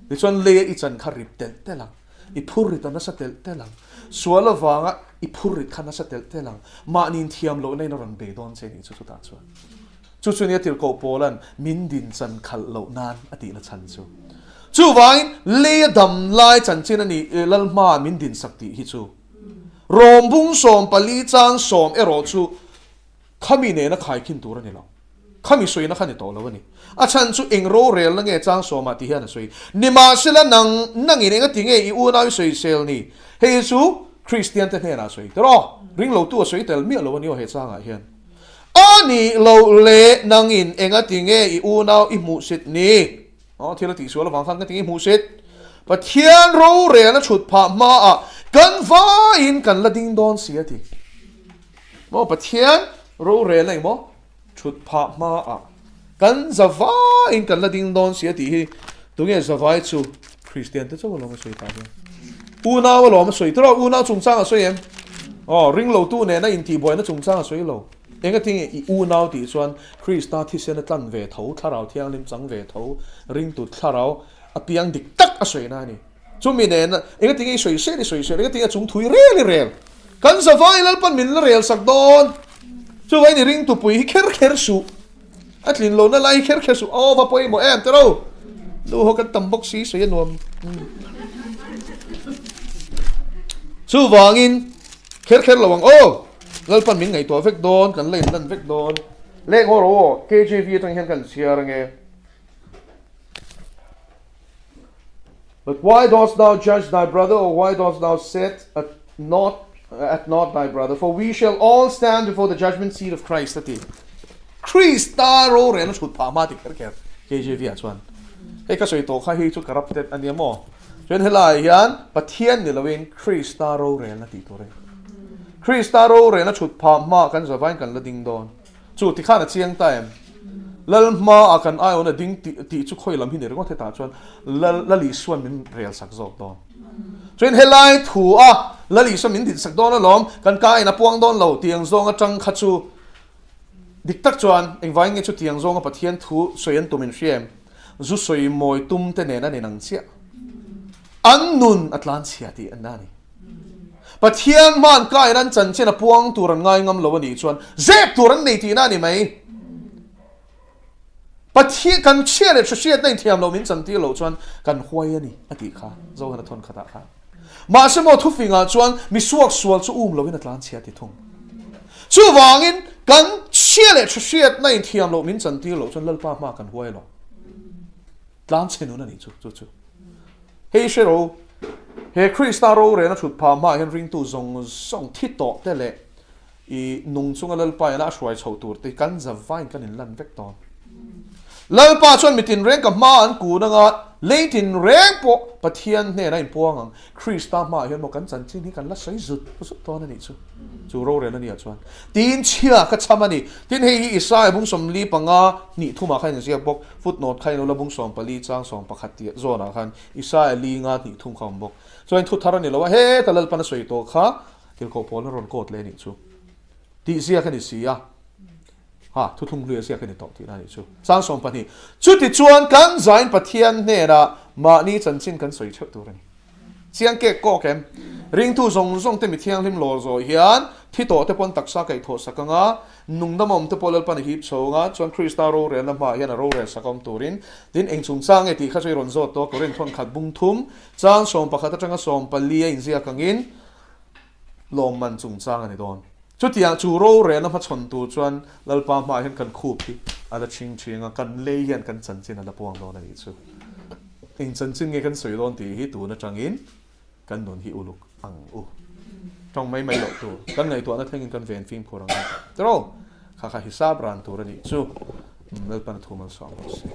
Tichuan leia i chan kha rip telh telh ang. I phur rit a nasa telh telh ang. Sual avanga i phur rit kha nasa telh telh ang. Mahni inthiam lohna in a rawn bei dawn che nih chu chutah chuan. Chu chu nia tirhkoh Paula'n min din chan khalh loh nan a tihna chhan chu. Chuvangin lei a dam lai chanchin a ni lal hmaah min din sak tih hi chu. Rawm bung 14 chang 10 erawh chu khami nena khaikhin tur a ni lo. Khami sawina kha ni tawh lo a ni. A chhan chu eng rorelna nge chang sawmah ti hian a sawi. Nimahsela nang nangin enga ti nge i unau i sawisel ni? Hei hi chu Kristian te hnenah a sawi tel aw. Ringlotu a sawi tel miah lo a ni aw he changah hian. A nih loh le nangin enga ti nge i unau i hmuhsit ni? Aw, thil a tihsual avang khan ka ti nge i hmuhsit? Pathian rorelna chhut phah hmaah kan vaiin kan la ding dawn si a ti. Maw Pathian rorelna eng maw chhut phah hmaah kan za vaiin kan la ding dawn si a tih hi tunge za vai chu Kristian te chauh alawm a sawi ta hian. Unau alawm a sawi tawh a, unau chungchang a sawi em? Aw, ringlotu nena intihbuaina chungchang a sawi lo. Engatinge i unau tih chuan Krista thisen a tlan ve tho, Thlarau Thianghlim chang ve tho, ringtu thlarau a piang dik tak a sawina a ni. Chumi nena engatinge i sawi sel i sawi sel, engatinge a chung thui rel i rel. Kan zavai Lalpan min la rel sak dawn. Chuvangin i ring tupui hi kher kher suh. A tlin lohna lai hi kher kher suh. Aw va pawimawh em tiro. Nu ho kan tam bawk si sawi a nuam. Chuvangin kher kher lo ang aw. Lalpan min ngaihtuah vek dawn, kan la inlan vek dawn. Leng haw rawh aw, KJV atang hian kan chhiar ange. But why dost thou judge thy brother, or why dost thou set at naught, at naught thy brother? For we shall all stand before the judgment seat of Christ a ti. Krista rorel a thut phah hma ti kher kher KJV ah chuan. Hei ka sawi tawh kha hei chu corrupted a nia maw? Chuan helaiah hian Pathian ni loin Krista rorelna tih tur a ni. Krista rorelna thut phah hma kan zavain kan la ding dawn. Chu ti khan a chiang ta em? Lal hmaah kan aiawna a ding tih tih chu khawi lam hi ni ringawt hetah chuan Lal Lal Isua'n min rel sak zawk dawn. Chuan helai thu a Lal Isua min din sak dawn alawm, kan ka in a puang dawn lo tiang zawng atang kha chu dik tak chuan engvangin nge chu tiang zawnga Pathian thu sawi an tum in hria em? Zu sawi mawi tum te nen an inang chiah. An nun a tlan chhia tih an la ni. Pathian hman kain an chanchin a puang tur an ngai ngam lo a nih chuan zep tur an nei tihna a ni mai. Pathian kan chhia leh hre hriatna inthiam lo min chantir loh chuan kan huai a ni a tih kha Zohana thawn khatah khan. Mahse maw thufingah chuan mi suak sual chu um loin a tlan chhia ti thung. Chuvangin kan chhia leh hre hriatna inthiam lo min chantir loh chuan Lalpa hma kan huai lo. Tlan chhe nun a nih chu chu chu. Hei hre ro, he Krista rorelna thut phah hmaah hian ringtu zawng zawng thi tawh te leh i nung chunga Lalpa ina a hruai chhoh tur te hi kan zavain kan inlan vek dawn. Lalpa chuan mi tinreng ka hma an kun anga lei tinreng pawh Pathian hnenah a inpuang ang. Krista hmaah hian maw kan chanchin hi kan la sawi zut zut dawn a nih chu. Chu rorel a nia chuan tin chhia ka chham a ni. Tin hei hi Isaiah bung 45 hnih thumah khan inziak bawk. Footnote kha ilo la bung 14 chang 11 tih zawnah khan Isaiah li nga hnih thum kha a awm bawk. Chuan thu thar a ni lo a, heta Lalpan a sawi tawh kha tirhkoh pawl a rawn kawt leh a nih chu. Tih ziak a ni si a, ha thuthlung hlui a ziak a ni tawh tihna a nih chu. Chang 12, Chutichuan kan zain Pathian hnenah mahni chanchin kan sawi theuh tur a ni. Chiang kek kawk em? Ringtu zawng zawng te mi thianghlim lawr zawh hian thi tawh te pawn taksa kaih thawh sak anga, nungdam awm te pawh Lalpan a hip chho anga, chuan Krista rorelna hmaah hian a rorel sak awm turin tin eng chungchang nge tih kha chu i rawn zawt tawh a, Korinth thawn khat bung thum chang 11 atanga 14 a inziak angin lawmman chungchang a ni dawn. Chutiang chu rorelna hmachhawn tur chuan Lalpa hmaah hian kan khup hi a la chhing chhing a, kan lei hian kan chanchin a la puang dawn a nih chu. Eng chanchin nge kan sawi dawn tih hi tun atangin kan nun hi uluk ang u. Tawng mai mai loh tur, kan ngaihtuahna thlengin kan ven fimkhur ang u. Tiraw? Kha kha hisap ran tur a nih chu. Lalpan a thu malsawm rawh se.